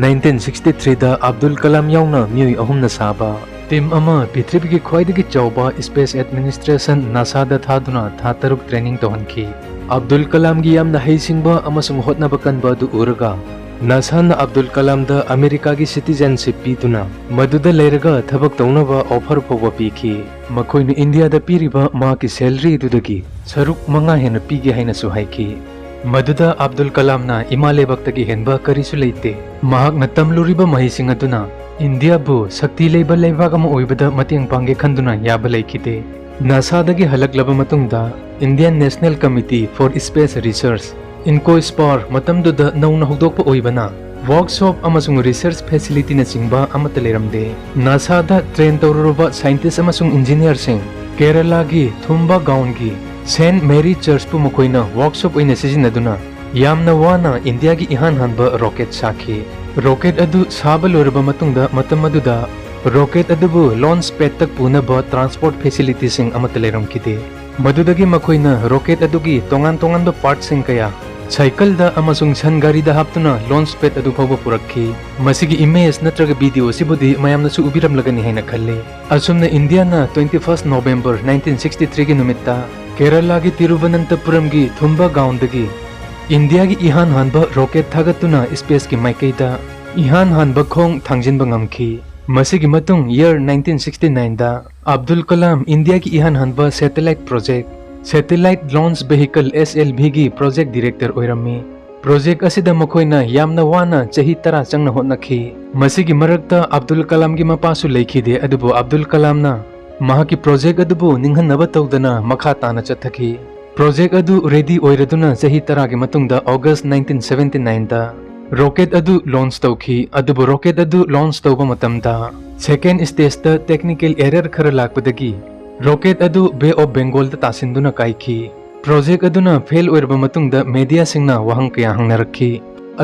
nineteen sixty threeꯗ ꯑꯕꯗꯨꯜ ꯀꯂꯥꯝ ꯌꯥꯎꯅ ꯃꯤꯑꯣꯏ ꯑꯍꯨꯝꯅ ꯁꯥꯕ team ꯑꯃ ꯄ꯭ꯔꯤꯊꯤꯕꯤꯒꯤ ꯈ꯭ꯋꯥꯏꯗꯒꯤ ꯆꯥꯎꯕ space administration NASAꯗ ꯊꯥꯗꯨꯅ ꯊꯥ ꯇꯔꯨꯛ training ꯇꯧꯍꯟꯈꯤ꯫ ꯑꯕꯗꯨꯜ ꯀꯂꯥꯝꯒꯤ ꯌꯥꯝꯅ ꯍꯩꯁꯤꯡꯕ ꯑꯃꯁꯨꯡ ꯍꯣꯠꯅꯕ ꯀꯟꯕ ꯑꯗꯨ ꯎꯔꯒ, NASAꯅ ꯑꯕꯗꯨꯜ ꯀꯂꯥꯝꯗ ꯑꯃꯦꯔꯤꯀꯥꯒꯤ citizenship ꯄꯤꯗꯨꯅ ꯃꯗꯨꯗ ꯂꯩꯔꯒ ꯊꯕꯛ ꯇꯧꯅꯕ offer ꯐꯥꯎꯕ ꯄꯤꯈꯤ꯫ ꯃꯈꯣꯏꯅ ꯏꯟꯗꯤꯌꯥꯗ ꯄꯤꯔꯤꯕ ꯃꯍꯥꯛꯀꯤ salary ꯑꯗꯨꯗꯒꯤ ꯁꯔꯨꯛ ꯃꯉꯥ ꯍꯦꯟꯅ ꯄꯤꯒꯦ ꯍꯥꯏꯅꯁꯨ ꯍꯥꯏꯈꯤ꯫ ꯃꯗꯨꯗ ꯑꯕꯗꯨꯜ ꯀꯂꯥꯝꯅ ꯏꯃꯥ ꯂꯩꯕꯥꯛꯇꯒꯤ ꯍꯦꯟꯕ ꯀꯔꯤꯁꯨ ꯂꯩꯇꯦ, ꯃꯍꯥꯛꯅ ꯇꯝꯂꯨꯔꯤꯕ ꯃꯍꯩꯁꯤꯡ ꯑꯗꯨꯅ ꯏꯟꯗꯤꯌꯥꯕꯨ ꯁꯛꯇꯤ ꯂꯩꯕ ꯂꯩꯕꯥꯛ ꯑꯃ ꯑꯣꯏꯕꯗ ꯃꯇꯦꯡ ꯄꯥꯡꯒꯦ ꯈꯟꯗꯨꯅ ꯌꯥꯕ ꯂꯩꯈꯤꯗꯦ꯫ NASAꯗꯒꯤ ꯍꯜꯂꯛꯂꯕ ꯃꯇꯨꯡꯗ, Indian National Committee for Space Research, INCOSPAR, ꯃꯇꯝꯗꯨꯗ ꯅꯧꯅ ꯍꯧꯗꯣꯛꯄ ꯑꯣꯏꯕꯅ, workshop ꯑꯃꯁꯨꯡ research facilityꯅꯆꯤꯡꯕ ꯑꯃꯠꯇ ꯂꯩꯔꯝꯗꯦ꯫ NASAꯗ train ꯇꯧꯔꯨꯔꯕ scientist ꯑꯃꯁꯨꯡ engineerꯁꯤꯡ, ꯀꯦꯔꯂꯥꯒꯤ ꯊꯨꯝꯕꯥꯒꯥꯎꯟꯒꯤ Saint Mary Churchꯄꯨ ꯃꯈꯣꯏꯅ workshop ꯑꯣꯏꯅ ꯁꯤꯖꯤꯟꯅꯗꯨꯅ ꯌꯥꯝꯅ ꯋꯥꯅ ꯏꯟꯗꯤꯌꯥꯒꯤ ꯏꯍꯥꯟ ꯍꯥꯟꯕ rocket ꯁꯥꯈꯤ꯫ Rocket ꯑꯗꯨ ꯁꯥꯕ ꯂꯣꯏꯔꯕ ꯃꯇꯨꯡꯗ, ꯃꯇꯝ ꯑꯗꯨꯗ rocket ꯑꯗꯨꯕꯨ launch padꯇ ꯄꯨꯅꯕ transport facilityꯁꯤꯡ ꯑꯃꯠꯇ ꯂꯩꯔꯝꯈꯤꯗꯦ꯫ ꯃꯗꯨꯗꯒꯤ ꯃꯈꯣꯏꯅ rocket ꯑꯗꯨꯒꯤ ꯇꯣꯉꯥꯟ ꯇꯣꯉꯥꯟꯕ partꯁꯤꯡ ꯀꯌꯥ ꯁꯥꯏꯀꯜꯗ ꯑꯃꯁꯨꯡ ꯁꯟ ꯒꯥꯔꯤꯗ ꯍꯥꯞꯇꯨꯅ launch pad ꯑꯗꯨ ꯐꯥꯎꯕ ꯄꯨꯔꯛꯈꯤ꯫ ꯃꯁꯤꯒꯤ image ꯅꯠꯇ꯭ꯔꯒ video ꯑꯁꯤꯕꯨꯗꯤ ꯃꯌꯥꯝꯅꯁꯨ ꯎꯕꯤꯔꯝꯂꯒꯅꯤ ꯍꯥꯏꯅ ꯈꯜꯂꯤ꯫ ꯑꯁꯨꯝꯅ ꯏꯟꯗꯤꯌꯥꯅ twenty first November nineteen sixty threeꯒꯤ ꯅꯨꯃꯤꯠꯇ ꯀꯦꯔꯂꯥꯒꯤ ꯇꯤꯔꯨꯚꯅꯟꯇꯄꯨꯔꯝꯒꯤ ꯊꯨꯝꯕ ꯒ꯭ꯔꯥꯎꯟꯗꯒꯤ ꯏꯟꯗꯤꯌꯥꯒꯤ ꯏꯍꯥꯟ ꯍꯥꯟꯕ rocket ꯊꯥꯒꯠꯇꯨꯅ spaceꯀꯤ ꯃꯥꯏꯀꯩꯗ ꯏꯍꯥꯟ ꯍꯥꯟꯕ ꯈꯣꯡ ꯊꯥꯡꯖꯤꯟꯕ ꯉꯝꯈꯤ꯫ ꯃꯁꯤꯒꯤ ꯃꯇꯨꯡ year nineteen sixty nineꯗ Abdul Kalam ꯏꯟꯗꯤꯌꯥꯒꯤ ꯏꯍꯥꯟ ꯍꯥꯟꯕ satellite project, satellite launch vehicle SLVꯒꯤ project director ꯑꯣꯏꯔꯝꯃꯤ꯫ Project ꯑꯁꯤꯗ ꯃꯈꯣꯏꯅ ꯌꯥꯝꯅ ꯋꯥꯅ ꯆꯍꯤ ꯇꯔꯥ ꯆꯪꯅ ꯍꯣꯠꯅꯈꯤ꯫ ꯃꯁꯤꯒꯤ ꯃꯔꯛꯇ ꯑꯕꯗꯨꯜ ꯀꯂꯥꯝꯒꯤ ꯃꯄꯥꯁꯨ ꯂꯩꯈꯤꯗꯦ, ꯑꯗꯨꯕꯨ ꯑꯕꯗꯨꯜ ꯀꯂꯥꯝꯅ ꯃꯍꯥꯛꯀꯤ project ꯑꯗꯨꯕꯨ ꯅꯤꯡꯍꯟꯅꯕ ꯇꯧꯗꯅ ꯃꯈꯥ ꯇꯥꯅ ꯆꯠꯊꯈꯤ꯫ Project ꯑꯗꯨ ready ꯑꯣꯏꯔꯗꯨꯅ ꯆꯍꯤ ꯇꯔꯥꯒꯤ ꯃꯇꯨꯡꯗ August nineteen seventy nineꯗ rocket ꯑꯗꯨ launch ꯇꯧꯈꯤ, ꯑꯗꯨꯕꯨ rocket ꯑꯗꯨ launch ꯇꯧꯕ ꯃꯇꯝꯗ second stageꯇ technical error ꯈꯔ ꯂꯥꯛꯄꯗꯒꯤ rocket ꯑꯗꯨ Bay of Bengalꯗ ꯇꯥꯁꯤꯟꯗꯨꯅ ꯀꯥꯏꯈꯤ꯫ Project ꯑꯗꯨꯅ fail ꯑꯣꯏꯔꯕ ꯃꯇꯨꯡꯗ mediaꯁꯤꯡꯅ ꯋꯥꯍꯪ ꯀꯌꯥ ꯍꯪꯅꯔꯛꯈꯤ꯫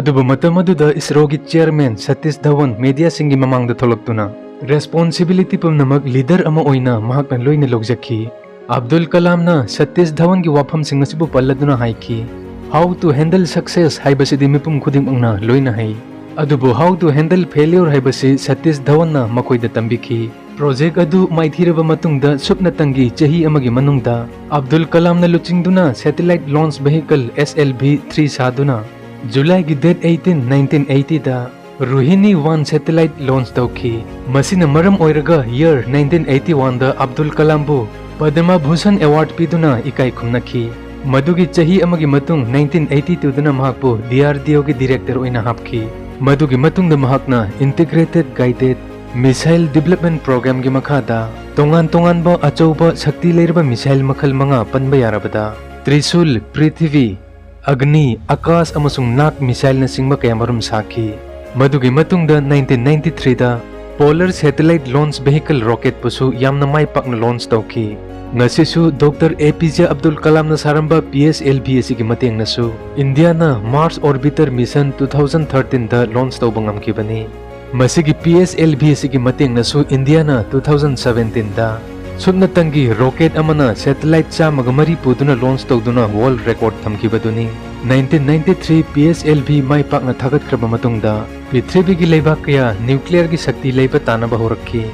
ꯑꯗꯨꯕꯨ ꯃꯇꯝ ꯑꯗꯨꯗ ISROꯒꯤ chairman ꯁꯇꯤꯁ ꯙꯋꯟ mediaꯁꯤꯡꯒꯤ ꯃꯃꯥꯡꯗ ꯊꯣꯛꯂꯛꯇꯨꯅ, responsibility ꯄꯨꯝꯅꯃꯛ leader ꯑꯃ ꯑꯣꯏꯅ ꯃꯍꯥꯛꯅ ꯂꯣꯏꯅ ꯂꯧꯖꯈꯤ꯫ ꯑꯕꯗꯨꯜ ꯀꯂꯥꯝꯅ ꯁꯇꯤꯁ ꯙꯋꯟꯒꯤ ꯋꯥꯐꯝꯁꯤꯡ ꯑꯁꯤꯕꯨ ꯄꯜꯂꯗꯨꯅ ꯍꯥꯏꯈꯤ, "How to handle success ꯍꯥꯏꯕꯁꯤꯗꯤ ꯃꯤꯄꯨꯝ ꯈꯨꯗꯤꯡꯃꯛꯅ ꯂꯣꯏꯅ ꯍꯩ, ꯑꯗꯨꯕꯨ how to handle failure ꯍꯥꯏꯕꯁꯤ ꯁꯇꯤꯁ ꯙꯋꯟꯅ ꯃꯈꯣꯏꯗ ꯇꯝꯕꯤꯈꯤ꯫" Project ꯑꯗꯨ ꯃꯥꯏꯊꯤꯔꯕ ꯃꯇꯨꯡꯗ ꯁꯨꯞꯅꯇꯪꯒꯤ ꯆꯍꯤ ꯑꯃꯒꯤ ꯃꯅꯨꯡꯗ ꯑꯕꯗꯨꯜ ꯀꯂꯥꯝꯅ ꯂꯨꯆꯤꯡꯗꯨꯅ satellite launch vehicle SLV three ꯁꯥꯗꯨꯅ Julyꯒꯤ date eighteen, nineteen eightyꯗ Rohini one satellite launch ꯇꯧꯈꯤ꯫ ꯃꯁꯤꯅ ꯃꯔꯝ ꯑꯣꯏꯔꯒ year nineteen eighty oneꯗ Abdul ꯀꯂꯥꯝꯕꯨ Padma Bhushan award ꯄꯤꯗꯨꯅ ꯏꯀꯥꯏ ꯈꯨꯝꯅꯈꯤ꯫ ꯃꯗꯨꯒꯤ ꯆꯍꯤ ꯑꯃꯒꯤ ꯃꯇꯨꯡ nineteen eighty twoꯗꯅ ꯃꯍꯥꯛꯄꯨ DRDOꯒꯤ director ꯑꯣꯏꯅ ꯍꯥꯞꯈꯤ꯫ ꯃꯗꯨꯒꯤ ꯃꯇꯨꯡꯗ ꯃꯍꯥꯛꯅ Integrated Guided Missile Development Programꯒꯤ ꯃꯈꯥꯗ ꯇꯣꯉꯥꯟ ꯇꯣꯉꯥꯟꯕ ꯑꯆꯧꯕ ꯁꯛꯇꯤ ꯂꯩꯔꯕ missile ꯃꯈꯜ ꯃꯉꯥ ꯄꯟꯕ ꯌꯥꯔꯕꯗ ꯇ꯭ꯔꯤꯁꯨꯜ, ꯄ꯭ꯔꯤꯊꯤꯚꯤ, ꯑꯒꯅꯤ, ꯑꯀꯥꯁ ꯑꯃꯁꯨꯡ ꯅꯥꯒ missileꯅꯆꯤꯡꯕ ꯀꯌꯥꯃꯔꯨꯝ ꯁꯥꯈꯤ꯫ ꯃꯗꯨꯒꯤ ꯃꯇꯨꯡꯗ nineteen ninety threeꯗ Polar Satellite Launch Vehicle rocketꯄꯨꯁꯨ ꯌꯥꯝꯅ ꯃꯥꯏ ꯄꯥꯛꯅ launch ꯇꯧꯈꯤ꯫ ꯉꯁꯤꯁꯨ doctor A P J Abdul ꯀꯂꯥꯝꯅ ꯁꯥꯔꯝꯕ ꯄꯤ ꯑꯦꯁ ꯑꯦꯜ ꯚꯤ ꯑꯁꯤꯒꯤ ꯃꯇꯦꯡꯅꯁꯨ ꯏꯟꯗꯤꯌꯥꯅ Mars Orbiter Mission two thousand thirteen ꯗ ꯂꯣꯟꯆ ꯇꯧꯕ ꯉꯝꯈꯤꯕꯅꯤ꯫ ꯃꯁꯤꯒꯤ ꯄꯤ ꯑꯦꯁ ꯑꯦꯜ ꯚꯤ ꯑꯁꯤꯒꯤ ꯃꯇꯦꯡꯅꯁꯨ ꯏꯟꯗꯤꯌꯥꯅ two thousand seventeen ꯗ ꯁꯨꯞꯅꯇꯪꯒꯤ ꯔꯣꯀꯦꯠ ꯑꯃꯅ ꯁꯦꯇꯦꯂꯥꯏꯠ ꯆꯥꯝꯃꯒ ꯃꯔꯤ ꯄꯨꯗꯨꯅ ꯂꯣꯟꯆ ꯇꯧꯗꯨꯅ ꯋꯥꯔꯜꯗ ꯔꯦꯀꯣꯔꯗ ꯊꯝꯈꯤꯕꯗꯨꯅꯤ꯫ Nineteen ninety three P S L V ꯃꯥꯏ ꯄꯥꯛꯅ ꯊꯥꯒꯠꯈ꯭ꯔꯕ ꯃꯇꯨꯡꯗ ꯄ꯭ꯔꯤꯊꯤꯕꯤꯒꯤ ꯂꯩꯕꯥꯛ ꯀꯌꯥ ꯅ꯭ꯌꯨꯀ꯭ꯂꯤꯌꯔꯒꯤ ꯁꯛꯇꯤ ꯂꯩꯕ ꯇꯥꯅꯕ ꯍꯧꯔꯛꯈꯤ꯫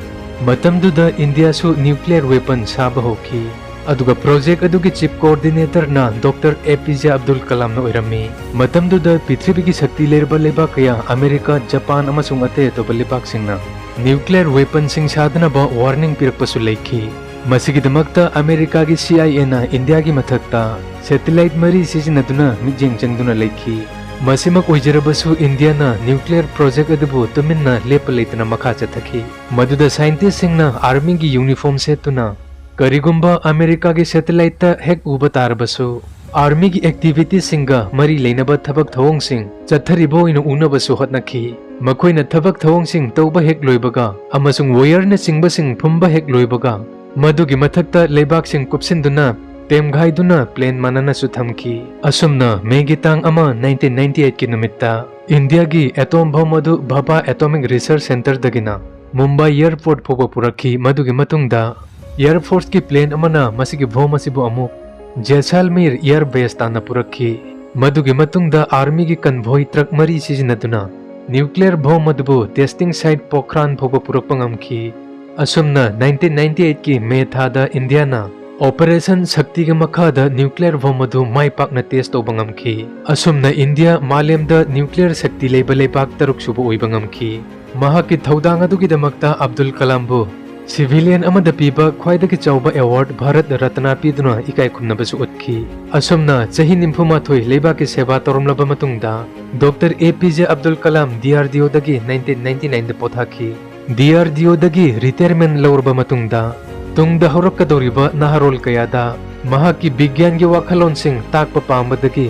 ꯃꯇꯝꯗꯨꯗ ꯏꯟꯗꯤꯌꯥꯁꯨ ꯅ꯭ꯌꯨꯀ꯭ꯂꯤꯌꯔ ꯋꯦꯄꯟ ꯁꯥꯕ ꯍꯧꯈꯤ꯫ ꯑꯗꯨꯒ ꯄ꯭ꯔꯣꯖꯦꯛ ꯑꯗꯨꯒꯤ chief ꯀꯣꯑꯣꯔꯗꯤꯅꯦꯇꯔꯅ doctor A P J Abdul ꯀꯂꯥꯝꯅ ꯑꯣꯏꯔꯝꯃꯤ꯫ ꯃꯇꯝꯗꯨꯗ ꯄ꯭ꯔꯤꯊꯤꯕꯤꯒꯤ ꯁꯛꯇꯤ ꯂꯩꯔꯕ ꯂꯩꯕꯥꯛ ꯀꯌꯥ, ꯑꯃꯦꯔꯤꯀꯥ, ꯖꯄꯥꯟ ꯑꯃꯁꯨꯡ ꯑꯇꯩ ꯑꯇꯣꯞꯄ ꯂꯩꯕꯥꯛꯁꯤꯡꯅ ꯅ꯭ꯌꯨꯀ꯭ꯂꯤꯌꯔ ꯋꯦꯄꯟꯁꯤꯡ ꯁꯥꯗꯅꯕ ꯋꯥꯔꯅꯤꯡ ꯄꯤꯔꯛꯄꯁꯨ ꯂꯩꯈꯤ꯫ ꯃꯁꯤꯒꯤꯗꯃꯛꯇ ꯑꯃꯦꯔꯤꯀꯥꯒꯤ ꯁꯤ ꯑꯥꯏ ꯑꯦꯅ ꯏꯟꯗꯤꯌꯥꯒꯤ ꯃꯊꯛꯇ ꯁꯦꯇꯦꯂꯥꯏꯠ ꯃꯔꯤ ꯁꯤꯖꯤꯟꯅꯗꯨꯅ ꯃꯤꯠꯌꯦꯡ ꯆꯪꯗꯨꯅ ꯂꯩꯈꯤ꯫ ꯃꯁꯤꯃꯛ ꯑꯣꯏꯖꯔꯕꯁꯨ, ꯏꯟꯗꯤꯌꯥꯅ ꯅ꯭ꯌꯨꯀ꯭ꯂꯤꯌꯔ ꯄ꯭ꯔꯣꯖꯦꯛ ꯑꯗꯨꯕꯨ ꯇꯨꯃꯤꯟꯅ ꯂꯦꯞꯄ ꯂꯩꯇꯅ ꯃꯈꯥ ꯆꯠꯊꯈꯤ꯫ ꯃꯗꯨꯗ ꯁꯥꯏꯟꯇꯤꯁꯁꯤꯡꯅ ꯑꯥꯔꯃꯤꯒꯤ ꯌꯨꯅꯤꯐꯣꯔꯝ ꯁꯦꯠꯇꯨꯅ ꯀꯔꯤꯒꯨꯝꯕ ꯑꯃꯦꯔꯤꯀꯥꯒꯤ ꯁꯦꯇꯦꯂꯥꯏꯠꯇ ꯍꯦꯛ ꯎꯕ ꯇꯥꯔꯕꯁꯨ, ꯑꯥꯔꯃꯤꯒꯤ ꯑꯦꯛꯇꯤꯚꯤꯇꯤꯁꯤꯡꯒ ꯃꯔꯤ ꯂꯩꯅꯕ ꯊꯕꯛ ꯊꯧꯑꯣꯡꯁꯤꯡ ꯆꯠꯊꯔꯤꯕ ꯑꯣꯏꯅ ꯎꯅꯕꯁꯨ ꯍꯣꯠꯅꯈꯤ꯫ ꯃꯈꯣꯏꯅ ꯊꯕꯛ ꯊꯧꯑꯣꯡꯁꯤꯡ ꯇꯧꯕ ꯍꯦꯛ ꯂꯣꯏꯕꯒ ꯑꯃꯁꯨꯡ ꯋꯥꯌꯔꯅꯆꯤꯡꯕꯁꯤꯡ ꯐꯨꯝꯕ ꯍꯦꯛ ꯂꯣꯏꯕꯒ, ꯃꯗꯨꯒꯤ ꯃꯊꯛꯇ ꯂꯩꯕꯥꯛꯁꯤꯡ ꯀꯨꯞꯁꯤꯟꯗꯨꯅ ꯇꯦꯝꯒꯥꯏꯗꯨꯅ ꯄ꯭ꯂꯦꯟ ꯃꯥꯟꯅꯅꯁꯨ ꯊꯝꯈꯤ꯫ ꯑꯁꯨꯝꯅ ꯃꯦꯒꯤ ꯇꯥꯡ ꯑꯃ, nineteen ninety eight ꯀꯤ ꯅꯨꯃꯤꯠꯇ ꯏꯟꯗꯤꯌꯥꯒꯤ ꯑꯦꯇꯣꯝ ꯕꯣꯝ ꯑꯗꯨ Bhabha atomic research ꯁꯦꯟꯇꯔꯗꯒꯤꯅ Mumbai airport ꯐꯥꯎꯕ ꯄꯨꯔꯛꯈꯤ꯫ ꯃꯗꯨꯒꯤ ꯃꯇꯨꯡꯗ ꯑꯦꯌꯔ ꯐꯣꯔꯁꯀꯤ ꯄ꯭ꯂꯦꯟ ꯑꯃꯅ ꯃꯁꯤꯒꯤ ꯕꯣꯝ ꯑꯁꯤꯕꯨ ꯑꯃꯨꯛ ꯖꯦꯁꯥꯜꯃꯤꯔ ꯑꯦꯌꯔ ꯕꯦꯁ ꯇꯥꯟꯅ ꯄꯨꯔꯛꯈꯤ꯫ ꯃꯗꯨꯒꯤ ꯃꯇꯨꯡꯗ ꯑꯥꯔꯃꯤꯒꯤ ꯀꯟꯚꯣꯏ ꯇ꯭ꯔꯛ ꯃꯔꯤ ꯁꯤꯖꯤꯟꯅꯗꯨꯅ ꯅ꯭ꯌꯨꯀ꯭ꯂꯤꯌꯔ ꯕꯣꯝ ꯑꯗꯨꯕꯨ ꯇꯦꯁꯇꯤꯡ ꯁꯥꯏꯠ ꯄꯣꯈ꯭ꯔꯥꯟ ꯐꯥꯎꯕ ꯄꯨꯔꯛꯄ ꯉꯝꯈꯤ꯫ ꯑꯁꯨꯝꯅ nineteen ninety eight ꯀꯤ ꯃꯦ ꯊꯥꯗ ꯏꯟꯗꯤꯌꯥꯅ ꯑꯣꯄꯔꯦꯁꯟ ꯁꯛꯇꯤꯒꯤ ꯃꯈꯥꯗ ꯅ꯭ꯌꯨꯀ꯭ꯂꯤꯌꯔ ꯕꯣꯝ ꯑꯗꯨ ꯃꯥꯏ ꯄꯥꯛꯅ ꯇꯦꯁ ꯇꯧꯕ ꯉꯝꯈꯤ꯫ ꯑꯁꯨꯝꯅ ꯏꯟꯗꯤꯌꯥ ꯃꯥꯂꯦꯝꯗ ꯅ꯭ꯌꯨꯀ꯭ꯂꯤꯌꯔ ꯁꯛꯇꯤ ꯂꯩꯕ ꯂꯩꯕꯥꯛ ꯇꯔꯨꯛ ꯁꯨꯕ ꯑꯣꯏꯕ ꯉꯝꯈꯤ꯫ ꯃꯍꯥꯛꯀꯤ ꯊꯧꯗꯥꯡ ꯑꯗꯨꯒꯤꯗꯃꯛꯇ ꯑꯕꯗꯨꯜ ꯀꯂꯥꯝꯕꯨ ꯁꯤꯚꯤꯂꯤꯌꯟ ꯑꯃꯗ ꯄꯤꯕ ꯈ꯭ꯋꯥꯏꯗꯒꯤ ꯆꯥꯎꯕ ꯑꯦꯋꯥꯔꯗ ꯚꯥꯔꯠ ꯔꯠꯅꯥ ꯄꯤꯗꯨꯅ ꯏꯀꯥꯏ ꯈꯨꯝꯅꯕꯁꯨ ꯎꯠꯈꯤ꯫ ꯑꯁꯨꯝꯅ ꯆꯍꯤ ꯅꯤꯐꯨ ꯃꯥꯊꯣꯏ ꯂꯩꯕꯥꯛꯀꯤ ꯁꯦꯕꯥ ꯇꯧꯔꯝꯂꯕ ꯃꯇꯨꯡꯗ doctor A P J Abdul Kalam D R D ꯑꯣꯗꯒꯤ nineteen ninety nine ꯗ ꯄꯣꯊꯥꯈꯤ꯫ ꯗꯤ ꯑꯥꯔ ꯗꯤ ꯑꯣꯗꯒꯤ ꯔꯤꯇꯥꯌꯔꯃꯦꯟ ꯂꯧꯔꯕ ꯃꯇꯨꯡꯗ ꯇꯨꯡꯗ ꯍꯧꯔꯛꯀꯗꯧꯔꯤꯕ ꯅꯍꯥꯔꯣꯜ ꯀꯌꯥꯗ ꯃꯍꯥꯛꯀꯤ ꯕꯤꯒ꯭ꯌꯥꯟꯒꯤ ꯋꯥꯈꯜꯂꯣꯟꯁꯤꯡ ꯇꯥꯛꯄ ꯄꯥꯝꯕꯗꯒꯤ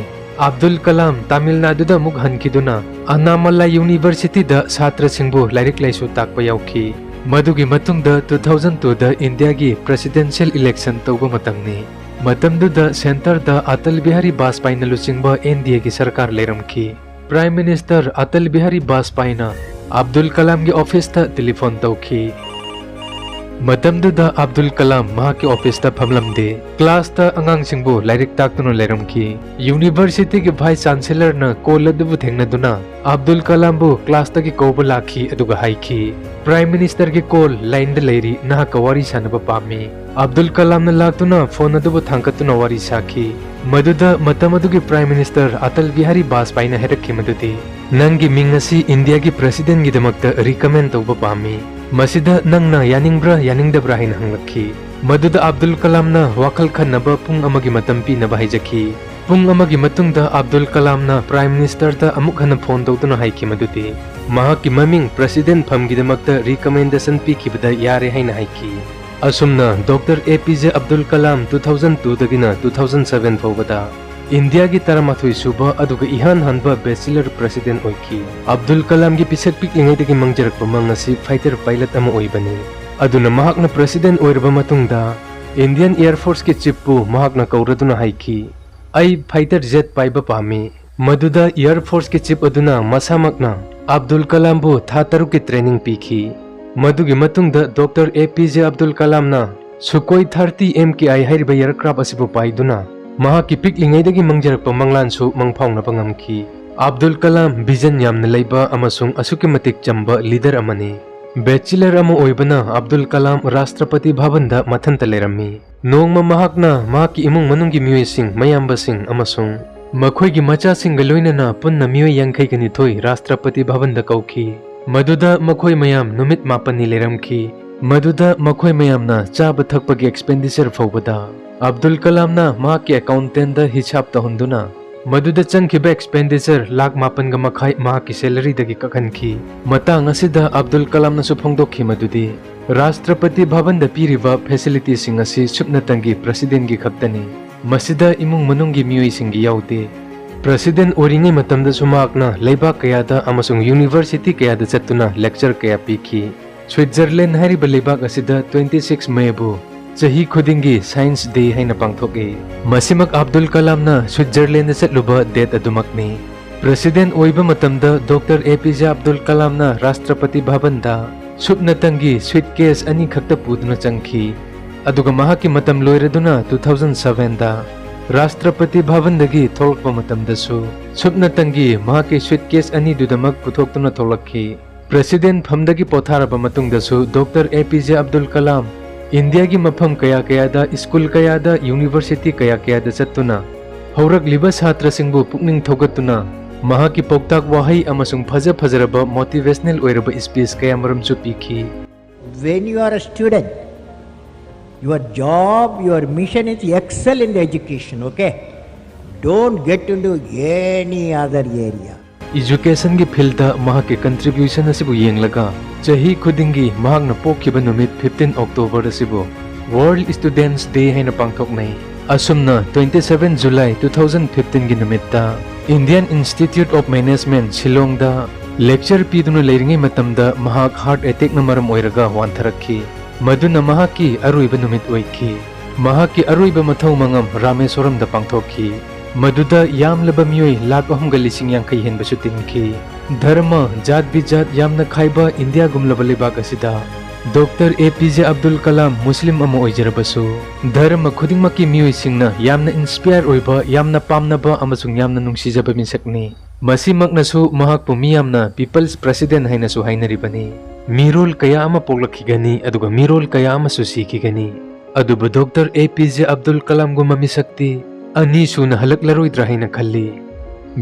ꯑꯕꯗꯨꯜ ꯀꯂꯥꯝ ꯇꯥꯃꯤꯜ ꯅꯥꯗꯨꯗ ꯑꯃꯨꯛ ꯍꯟꯈꯤꯗꯨꯅ ꯑꯅꯥꯃꯂꯥ ꯌꯨꯅꯤꯚꯔꯁꯤꯇꯤꯗ ꯁꯥꯇ꯭ꯔꯁꯤꯡꯕꯨ ꯂꯥꯏꯔꯤꯛ ꯂꯥꯏꯁꯨ ꯇꯥꯛꯄ ꯌꯥꯎꯈꯤ꯫ ꯃꯗꯨꯒꯤ ꯃꯇꯨꯡꯗ two thousand twoꯗ ꯏꯟꯗꯤꯌꯥꯒꯤ presidential election ꯇꯧꯕ ꯃꯇꯝꯅꯤ꯫ ꯃꯇꯝꯗꯨꯗ centreꯗ ꯑꯇꯜ ꯕꯤꯍꯥꯔꯤ ꯕꯥꯖꯄꯥꯏꯅ ꯂꯨꯆꯤꯡꯕ NDAꯒꯤ ꯁꯔꯀꯥꯔ ꯂꯩꯔꯝꯈꯤ꯫ Prime Minister Atal Bihari ꯕꯥꯖꯄꯥꯏꯅ Abdul ꯀꯂꯥꯝꯒꯤ officeꯇ telephone ꯇꯧꯈꯤ꯫ ꯃꯇꯝꯗꯨꯗ ꯑꯕꯗꯨꯜ ꯀꯂꯥꯝ ꯃꯍꯥꯛꯀꯤ officeꯇ ꯐꯝꯂꯝꯗꯦ꯫ Classꯇ ꯑꯉꯥꯡꯁꯤꯡꯕꯨ ꯂꯥꯏꯔꯤꯛ ꯇꯥꯛꯇꯨꯅ ꯂꯩꯔꯝꯈꯤ꯫ Universityꯒꯤ Vice Chancellorꯅ call ꯑꯗꯨꯕꯨ ꯊꯦꯡꯅꯗꯨꯅ ꯑꯕꯗꯨꯜ ꯀꯂꯥꯝꯕꯨ classꯇꯒꯤ ꯀꯧꯕ ꯂꯥꯛꯈꯤ, ꯑꯗꯨꯒ ꯍꯥꯏꯈꯤ, Prime Ministerꯒꯤ call lineꯗ ꯂꯩꯔꯤ, ꯅꯍꯥꯛꯀ ꯋꯥꯔꯤ ꯁꯥꯟꯅꯕ ꯄꯥꯝꯃꯤ꯫ ꯑꯕꯗꯨꯜ ꯀꯂꯥꯝꯅ ꯂꯥꯛꯇꯨꯅ phone ꯑꯗꯨꯕꯨ ꯊꯥꯡꯒꯠꯇꯨꯅ ꯋꯥꯔꯤ ꯁꯥꯈꯤ꯫ ꯃꯗꯨꯗ ꯃꯇꯝ ꯑꯗꯨꯒꯤ Prime Minister ꯑꯇꯜ ꯕꯤꯍꯥꯔꯤ ꯕꯥꯖꯄꯥꯏꯅ ꯍꯥꯏꯔꯛꯈꯤ ꯃꯗꯨꯗꯤ, "ꯅꯪꯒꯤ ꯃꯤꯡ ꯑꯁꯤ ꯏꯟꯗꯤꯌꯥꯒꯤ Presidentꯒꯤꯗꯃꯛꯇ recommend ꯇꯧꯕ ꯄꯥꯝꯃꯤ꯫ ꯃꯁꯤꯗ ꯅꯪꯅ ꯌꯥꯅꯤꯡꯕ꯭ꯔꯥ ꯌꯥꯅꯤꯡꯗꯕ꯭ꯔꯥ?" ꯍꯥꯏꯅ ꯍꯪꯂꯛꯈꯤ꯫ ꯃꯗꯨꯗ ꯑꯕꯗꯨꯜ ꯀꯂꯥꯝꯅ ꯋꯥꯈꯜ ꯈꯟꯅꯕ ꯄꯨꯡ ꯑꯃꯒꯤ ꯃꯇꯝ ꯄꯤꯅꯕ ꯍꯥꯏꯖꯈꯤ꯫ ꯄꯨꯡ ꯑꯃꯒꯤ ꯃꯇꯨꯡꯗ ꯑꯕꯗꯨꯜ ꯀꯂꯥꯝꯅ Prime Ministerꯗ ꯑꯃꯨꯛ ꯍꯟꯅ phone ꯇꯧꯗꯨꯅ ꯍꯥꯏꯈꯤ ꯃꯗꯨꯗꯤ, ꯃꯍꯥꯛꯀꯤ ꯃꯃꯤꯡ President ꯐꯝꯒꯤꯗꯃꯛꯇ recommendation ꯄꯤꯈꯤꯕꯗ ꯌꯥꯔꯦ ꯍꯥꯏꯅ ꯍꯥꯏꯈꯤ꯫ ꯑꯁꯨꯝꯅ Doctor APJ Abdul Kalam two thousand twoꯗꯒꯤꯅ two thousand seven ꯐꯥꯎꯕꯗ ꯏꯟꯗꯤꯌꯥꯒꯤ ꯇꯔꯥꯃꯥꯊꯣꯏ ꯁꯨꯕ ꯑꯗꯨꯒ ꯏꯍꯥꯟ ꯍꯥꯟꯕ Bachelor President ꯑꯣꯏꯈꯤ꯫ ꯑꯕꯗꯨꯜ ꯀꯂꯥꯝꯒꯤ ꯄꯤꯁꯛ ꯄꯤꯛꯂꯤꯉꯩꯗꯒꯤ ꯃꯪꯖꯔꯛꯄ ꯃꯪ ꯑꯁꯤ fighter pilot ꯑꯃ ꯑꯣꯏꯕꯅꯤ꯫ ꯑꯗꯨꯅ ꯃꯍꯥꯛꯅ President ꯑꯣꯏꯔꯕ ꯃꯇꯨꯡꯗ Indian Air Forceꯀꯤ Chiefꯄꯨ ꯃꯍꯥꯛꯅ ꯀꯧꯔꯗꯨꯅ ꯍꯥꯏꯈꯤ, "ꯑꯩ fighter jet ꯄꯥꯏꯕ ꯄꯥꯝꯃꯤ"꯫ ꯃꯗꯨꯗ Air Forceꯀꯤ Chief ꯑꯗꯨꯅ ꯃꯁꯥꯃꯛꯅ ꯑꯕꯗꯨꯜ ꯀꯂꯥꯝꯕꯨ ꯊꯥ ꯇꯔꯨꯛꯀꯤ training ꯄꯤꯈꯤ꯫ ꯃꯗꯨꯒꯤ ꯃꯇꯨꯡꯗ Doctor APJ Abdul ꯀꯂꯥꯝꯅ Sukhoi thirty MKI ꯍꯥꯏꯔꯤꯕ aircraft ꯑꯁꯤꯕꯨ ꯄꯥꯏꯗꯨꯅ ꯃꯍꯥꯛꯀꯤ ꯄꯤꯛꯂꯤꯉꯩꯗꯒꯤ ꯃꯪꯖꯔꯛꯄ ꯃꯪꯂꯥꯟꯁꯨ ꯃꯪꯐꯥꯎꯅꯕ ꯉꯝꯈꯤ꯫ ꯑꯕꯗꯨꯜ ꯀꯂꯥꯝ vision ꯌꯥꯝꯅ ꯂꯩꯕ ꯑꯃꯁꯨꯡ ꯑꯁꯨꯛꯀꯤ ꯃꯇꯤꯛ ꯆꯝꯕ leader ꯑꯃꯅꯤ꯫ Bachelor ꯑꯃ ꯑꯣꯏꯕꯅ ꯑꯕꯗꯨꯜ ꯀꯂꯥꯝ Rashtrapati Bhavanꯗ ꯃꯊꯟꯇ ꯂꯩꯔꯝꯃꯤ꯫ ꯅꯣꯡꯃ ꯃꯍꯥꯛꯅ ꯃꯍꯥꯛꯀꯤ ꯏꯃꯨꯡ ꯃꯅꯨꯡꯒꯤ ꯃꯤꯑꯣꯏꯁꯤꯡ, ꯃꯌꯥꯝꯕꯁꯤꯡ ꯑꯃꯁꯨꯡ ꯃꯈꯣꯏꯒꯤ ꯃꯆꯥꯁꯤꯡꯒ ꯂꯣꯏꯅꯅ ꯄꯨꯟꯅ ꯃꯤꯑꯣꯏ ꯌꯥꯡꯈꯩꯒ ꯅꯤꯊꯣꯏ Rashtrapati Bhavanꯗ ꯀꯧꯈꯤ꯫ ꯃꯗꯨꯗ ꯃꯈꯣꯏ ꯃꯌꯥꯝ ꯅꯨꯃꯤꯠ ꯃꯥꯄꯟꯅꯤ ꯂꯩꯔꯝꯈꯤ꯫ ꯃꯗꯨꯗ ꯃꯈꯣꯏ ꯃꯌꯥꯝꯅ ꯆꯥꯕ ꯊꯛꯄꯒꯤ expenditure ꯐꯥꯎꯕꯗ ꯑꯕꯗꯨꯜ ꯀꯂꯥꯝꯅ ꯃꯍꯥꯛꯀꯤ accountantꯗ ꯍꯤꯁꯥꯕ ꯇꯧꯍꯟꯗꯨꯅ ꯃꯗꯨꯗ ꯆꯪꯈꯤꯕ expenditure ꯂꯥꯈ ꯃꯥꯄꯟꯒ ꯃꯈꯥꯏ ꯃꯍꯥꯛꯀꯤ salaryꯗꯒꯤ ꯀꯛꯍꯟꯈꯤ꯫ ꯃꯇꯥꯡ ꯑꯁꯤꯗ ꯑꯕꯗꯨꯜ ꯀꯂꯥꯝꯅꯁꯨ ꯐꯣꯡꯗꯣꯛꯈꯤ ꯃꯗꯨꯗꯤ Rashtrapati Bhavanꯗ ꯄꯤꯔꯤꯕ facilityꯁꯤꯡ ꯑꯁꯤ ꯁꯨꯞꯅꯇꯪꯒꯤ Presidentꯒꯤ ꯈꯛꯇꯅꯤ꯫ ꯃꯁꯤꯗ ꯏꯃꯨꯡ ꯃꯅꯨꯡꯒꯤ ꯃꯤꯑꯣꯏꯁꯤꯡꯒꯤ ꯌꯥꯎꯗꯦ꯫ President ꯑꯣꯏꯔꯤꯉꯩ ꯃꯇꯝꯗꯁꯨ ꯃꯍꯥꯛꯅ ꯂꯩꯕꯥꯛ ꯀꯌꯥꯗ ꯑꯃꯁꯨꯡ university ꯀꯌꯥꯗ ꯆꯠꯇꯨꯅ lecture ꯀꯌꯥ ꯄꯤꯈꯤ꯫ ꯁ꯭ꯋꯤꯠꯖꯔꯂꯦꯟ ꯍꯥꯏꯔꯤꯕ ꯂꯩꯕꯥꯛ ꯑꯁꯤꯗ twenty six Mayꯕꯨ ꯆꯍꯤ ꯈꯨꯗꯤꯡꯒꯤ Science Day ꯍꯥꯏꯅ ꯄꯥꯡꯊꯣꯛꯏ꯫ ꯃꯁꯤꯃꯛ ꯑꯕꯗꯨꯜ ꯀꯂꯥꯝꯅ ꯁ꯭ꯋꯤꯠꯖꯔꯂꯦꯟꯗ ꯆꯠꯂꯨꯕ date ꯑꯗꯨꯃꯛꯅꯤ꯫ President ꯑꯣꯏꯕ ꯃꯇꯝꯗ Doctor A P J Abdul ꯀꯂꯥꯝꯅ ꯔꯥꯁꯇ꯭ꯔꯄꯇꯤ ꯚꯕꯟꯗ ꯁꯨꯞꯅꯇꯪꯒꯤ suitcase ꯑꯅꯤꯈꯛꯇ ꯄꯨꯗꯨꯅ ꯆꯪꯈꯤ꯫ ꯑꯗꯨꯒ ꯃꯍꯥꯛꯀꯤ ꯃꯇꯝ ꯂꯣꯏꯔꯗꯨꯅ two thousand sevenꯗ ꯔꯥꯁꯇ꯭ꯔꯄꯇꯤ ꯚꯕꯟꯗꯒꯤ ꯊꯣꯛꯂꯛꯄ ꯃꯇꯝꯗꯁꯨ ꯁꯨꯞꯅꯇꯪꯒꯤ ꯃꯍꯥꯛꯀꯤ suitcase ꯑꯅꯤꯗꯨꯗꯃꯛ ꯄꯨꯊꯣꯛꯇꯨꯅ ꯊꯣꯛꯂꯛꯈꯤ꯫ President ꯐꯝꯗꯒꯤ ꯄꯣꯊꯥꯔꯕ ꯃꯇꯨꯡꯗꯁꯨ Doctor A P J Abdul Kalam ꯏꯟꯗꯤꯌꯥꯒꯤ ꯃꯐꯝ ꯀꯌꯥ ꯀꯌꯥꯗ, school ꯀꯌꯥꯗ, university ꯀꯌꯥ ꯀꯌꯥꯗ ꯆꯠꯇꯨꯅ ꯍꯧꯔꯛꯂꯤꯕ ꯁꯥꯇ꯭ꯔꯁꯤꯡꯕꯨ ꯄꯨꯛꯅꯤꯡ ꯊꯧꯒꯠꯇꯨꯅ ꯃꯍꯥꯛꯀꯤ ꯄꯥꯎꯇꯥꯛ ꯋꯥꯍꯩ ꯑꯃꯁꯨꯡ ꯐꯖ ꯐꯖꯔꯕ motivational ꯑꯣꯏꯔꯕ speech ꯀꯌꯥꯃꯔꯨꯝꯁꯨ ꯄꯤꯈꯤ꯫ When you are a student, your job, your mission is excel in the education, okay? Don't get into any other area. Educationꯒꯤ fieldꯇ ꯃꯍꯥꯛꯀꯤ contribution ꯑꯁꯤꯕꯨ ꯌꯦꯡꯂꯒ ꯆꯍꯤ ꯈꯨꯗꯤꯡꯒꯤ ꯃꯍꯥꯛꯅ ꯄꯣꯛꯈꯤꯕ ꯅꯨꯃꯤꯠ fifteen October ꯑꯁꯤꯕꯨ World Students Day ꯍꯥꯏꯅ ꯄꯥꯡꯊꯣꯛꯅꯩ꯫ ꯑꯁꯨꯝꯅ twenty seven July two thousand fifteenꯒꯤ ꯅꯨꯃꯤꯠꯇ Indian Institute of Management ꯁꯤꯂꯣꯡꯗ lecture ꯄꯤꯗꯨꯅ ꯂꯩꯔꯤꯉꯩ ꯃꯇꯝꯗ ꯃꯍꯥꯛ heart attackꯅ ꯃꯔꯝ ꯑꯣꯏꯔꯒ ꯋꯥꯟꯊꯔꯛꯈꯤ꯫ ꯃꯗꯨꯅ ꯃꯍꯥꯛꯀꯤ ꯑꯔꯣꯏꯕ ꯅꯨꯃꯤꯠ ꯑꯣꯏꯈꯤ꯫ ꯃꯍꯥꯛꯀꯤ ꯑꯔꯣꯏꯕ ꯃꯊꯧ ꯃꯉꯝ ꯔꯥꯃꯦꯁ꯭ꯋꯔꯝꯗ ꯄꯥꯡꯊꯣꯛꯈꯤ꯫ ꯃꯗꯨꯗ ꯌꯥꯝꯂꯕ ꯃꯤꯑꯣꯏ ꯂꯥꯈ ꯑꯍꯨꯝꯒ ꯂꯤꯁꯤꯡ ꯌꯥꯡꯈꯩ ꯍꯦꯟꯕꯁꯨ ꯇꯤꯟꯈꯤ꯫ ꯙꯔꯃ, ꯖꯥꯠ ꯕꯤꯖꯥꯠ ꯌꯥꯝꯅ ꯈꯥꯏꯕ ꯏꯟꯗꯤꯌꯥꯒꯨꯝꯂꯕ ꯂꯩꯕꯥꯛ ꯑꯁꯤꯗ Doctor A P J Abdul Kalam ꯃꯨꯁꯂꯤꯝ ꯑꯃ ꯑꯣꯏꯖꯔꯕꯁꯨ, ꯙꯔꯃ ꯈꯨꯗꯤꯡꯃꯛꯀꯤ ꯃꯤꯑꯣꯏꯁꯤꯡꯅ ꯌꯥꯝꯅ inspire ꯑꯣꯏꯕ, ꯌꯥꯝꯅ ꯄꯥꯝꯅꯕ ꯑꯃꯁꯨꯡ ꯌꯥꯝꯅ ꯅꯨꯡꯁꯤꯖꯕ ꯃꯤꯁꯛꯅꯤ꯫ ꯃꯁꯤꯃꯛꯅꯁꯨ ꯃꯍꯥꯛꯄꯨ ꯃꯤꯌꯥꯝꯅ People's President ꯍꯥꯏꯅꯁꯨ ꯍꯥꯏꯅꯔꯤꯕꯅꯤ꯫ ꯃꯤꯔꯣꯜ ꯀꯌꯥ ꯑꯃ ꯄꯣꯛꯂꯛꯈꯤꯒꯅꯤ, ꯑꯗꯨꯒ ꯃꯤꯔꯣꯜ ꯀꯌꯥ ꯑꯃꯁꯨ ꯁꯤꯈꯤꯒꯅꯤ꯫ ꯑꯗꯨꯕꯨ Doctor A P J Abdul ꯀꯂꯥꯝꯒꯨꯝꯕ ꯃꯤꯁꯛꯇꯤ ꯑꯅꯤꯁꯨꯅ ꯍꯜꯂꯛꯂꯔꯣꯏꯗ꯭ꯔꯥ ꯍꯥꯏꯅ ꯈꯜꯂꯤ꯫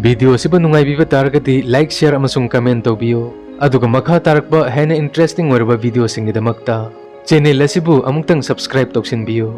Video ꯑꯁꯤꯕꯨ ꯅꯨꯡꯉꯥꯏꯕꯤꯕ ꯇꯥꯔꯒꯗꯤ like, share ꯑꯃꯁꯨꯡ comment ꯇꯧꯕꯤꯌꯨ꯫ ꯑꯗꯨꯒ ꯃꯈꯥ ꯇꯥꯔꯛꯄ ꯍꯦꯟꯅ interesting ꯑꯣꯏꯔꯕ videoꯁꯤꯡꯒꯤꯗꯃꯛꯇ channel ꯑꯁꯤꯕꯨ ꯑꯃꯨꯛꯇꯪ subscribe ꯇꯧꯁꯤꯟꯕꯤꯌꯨ꯫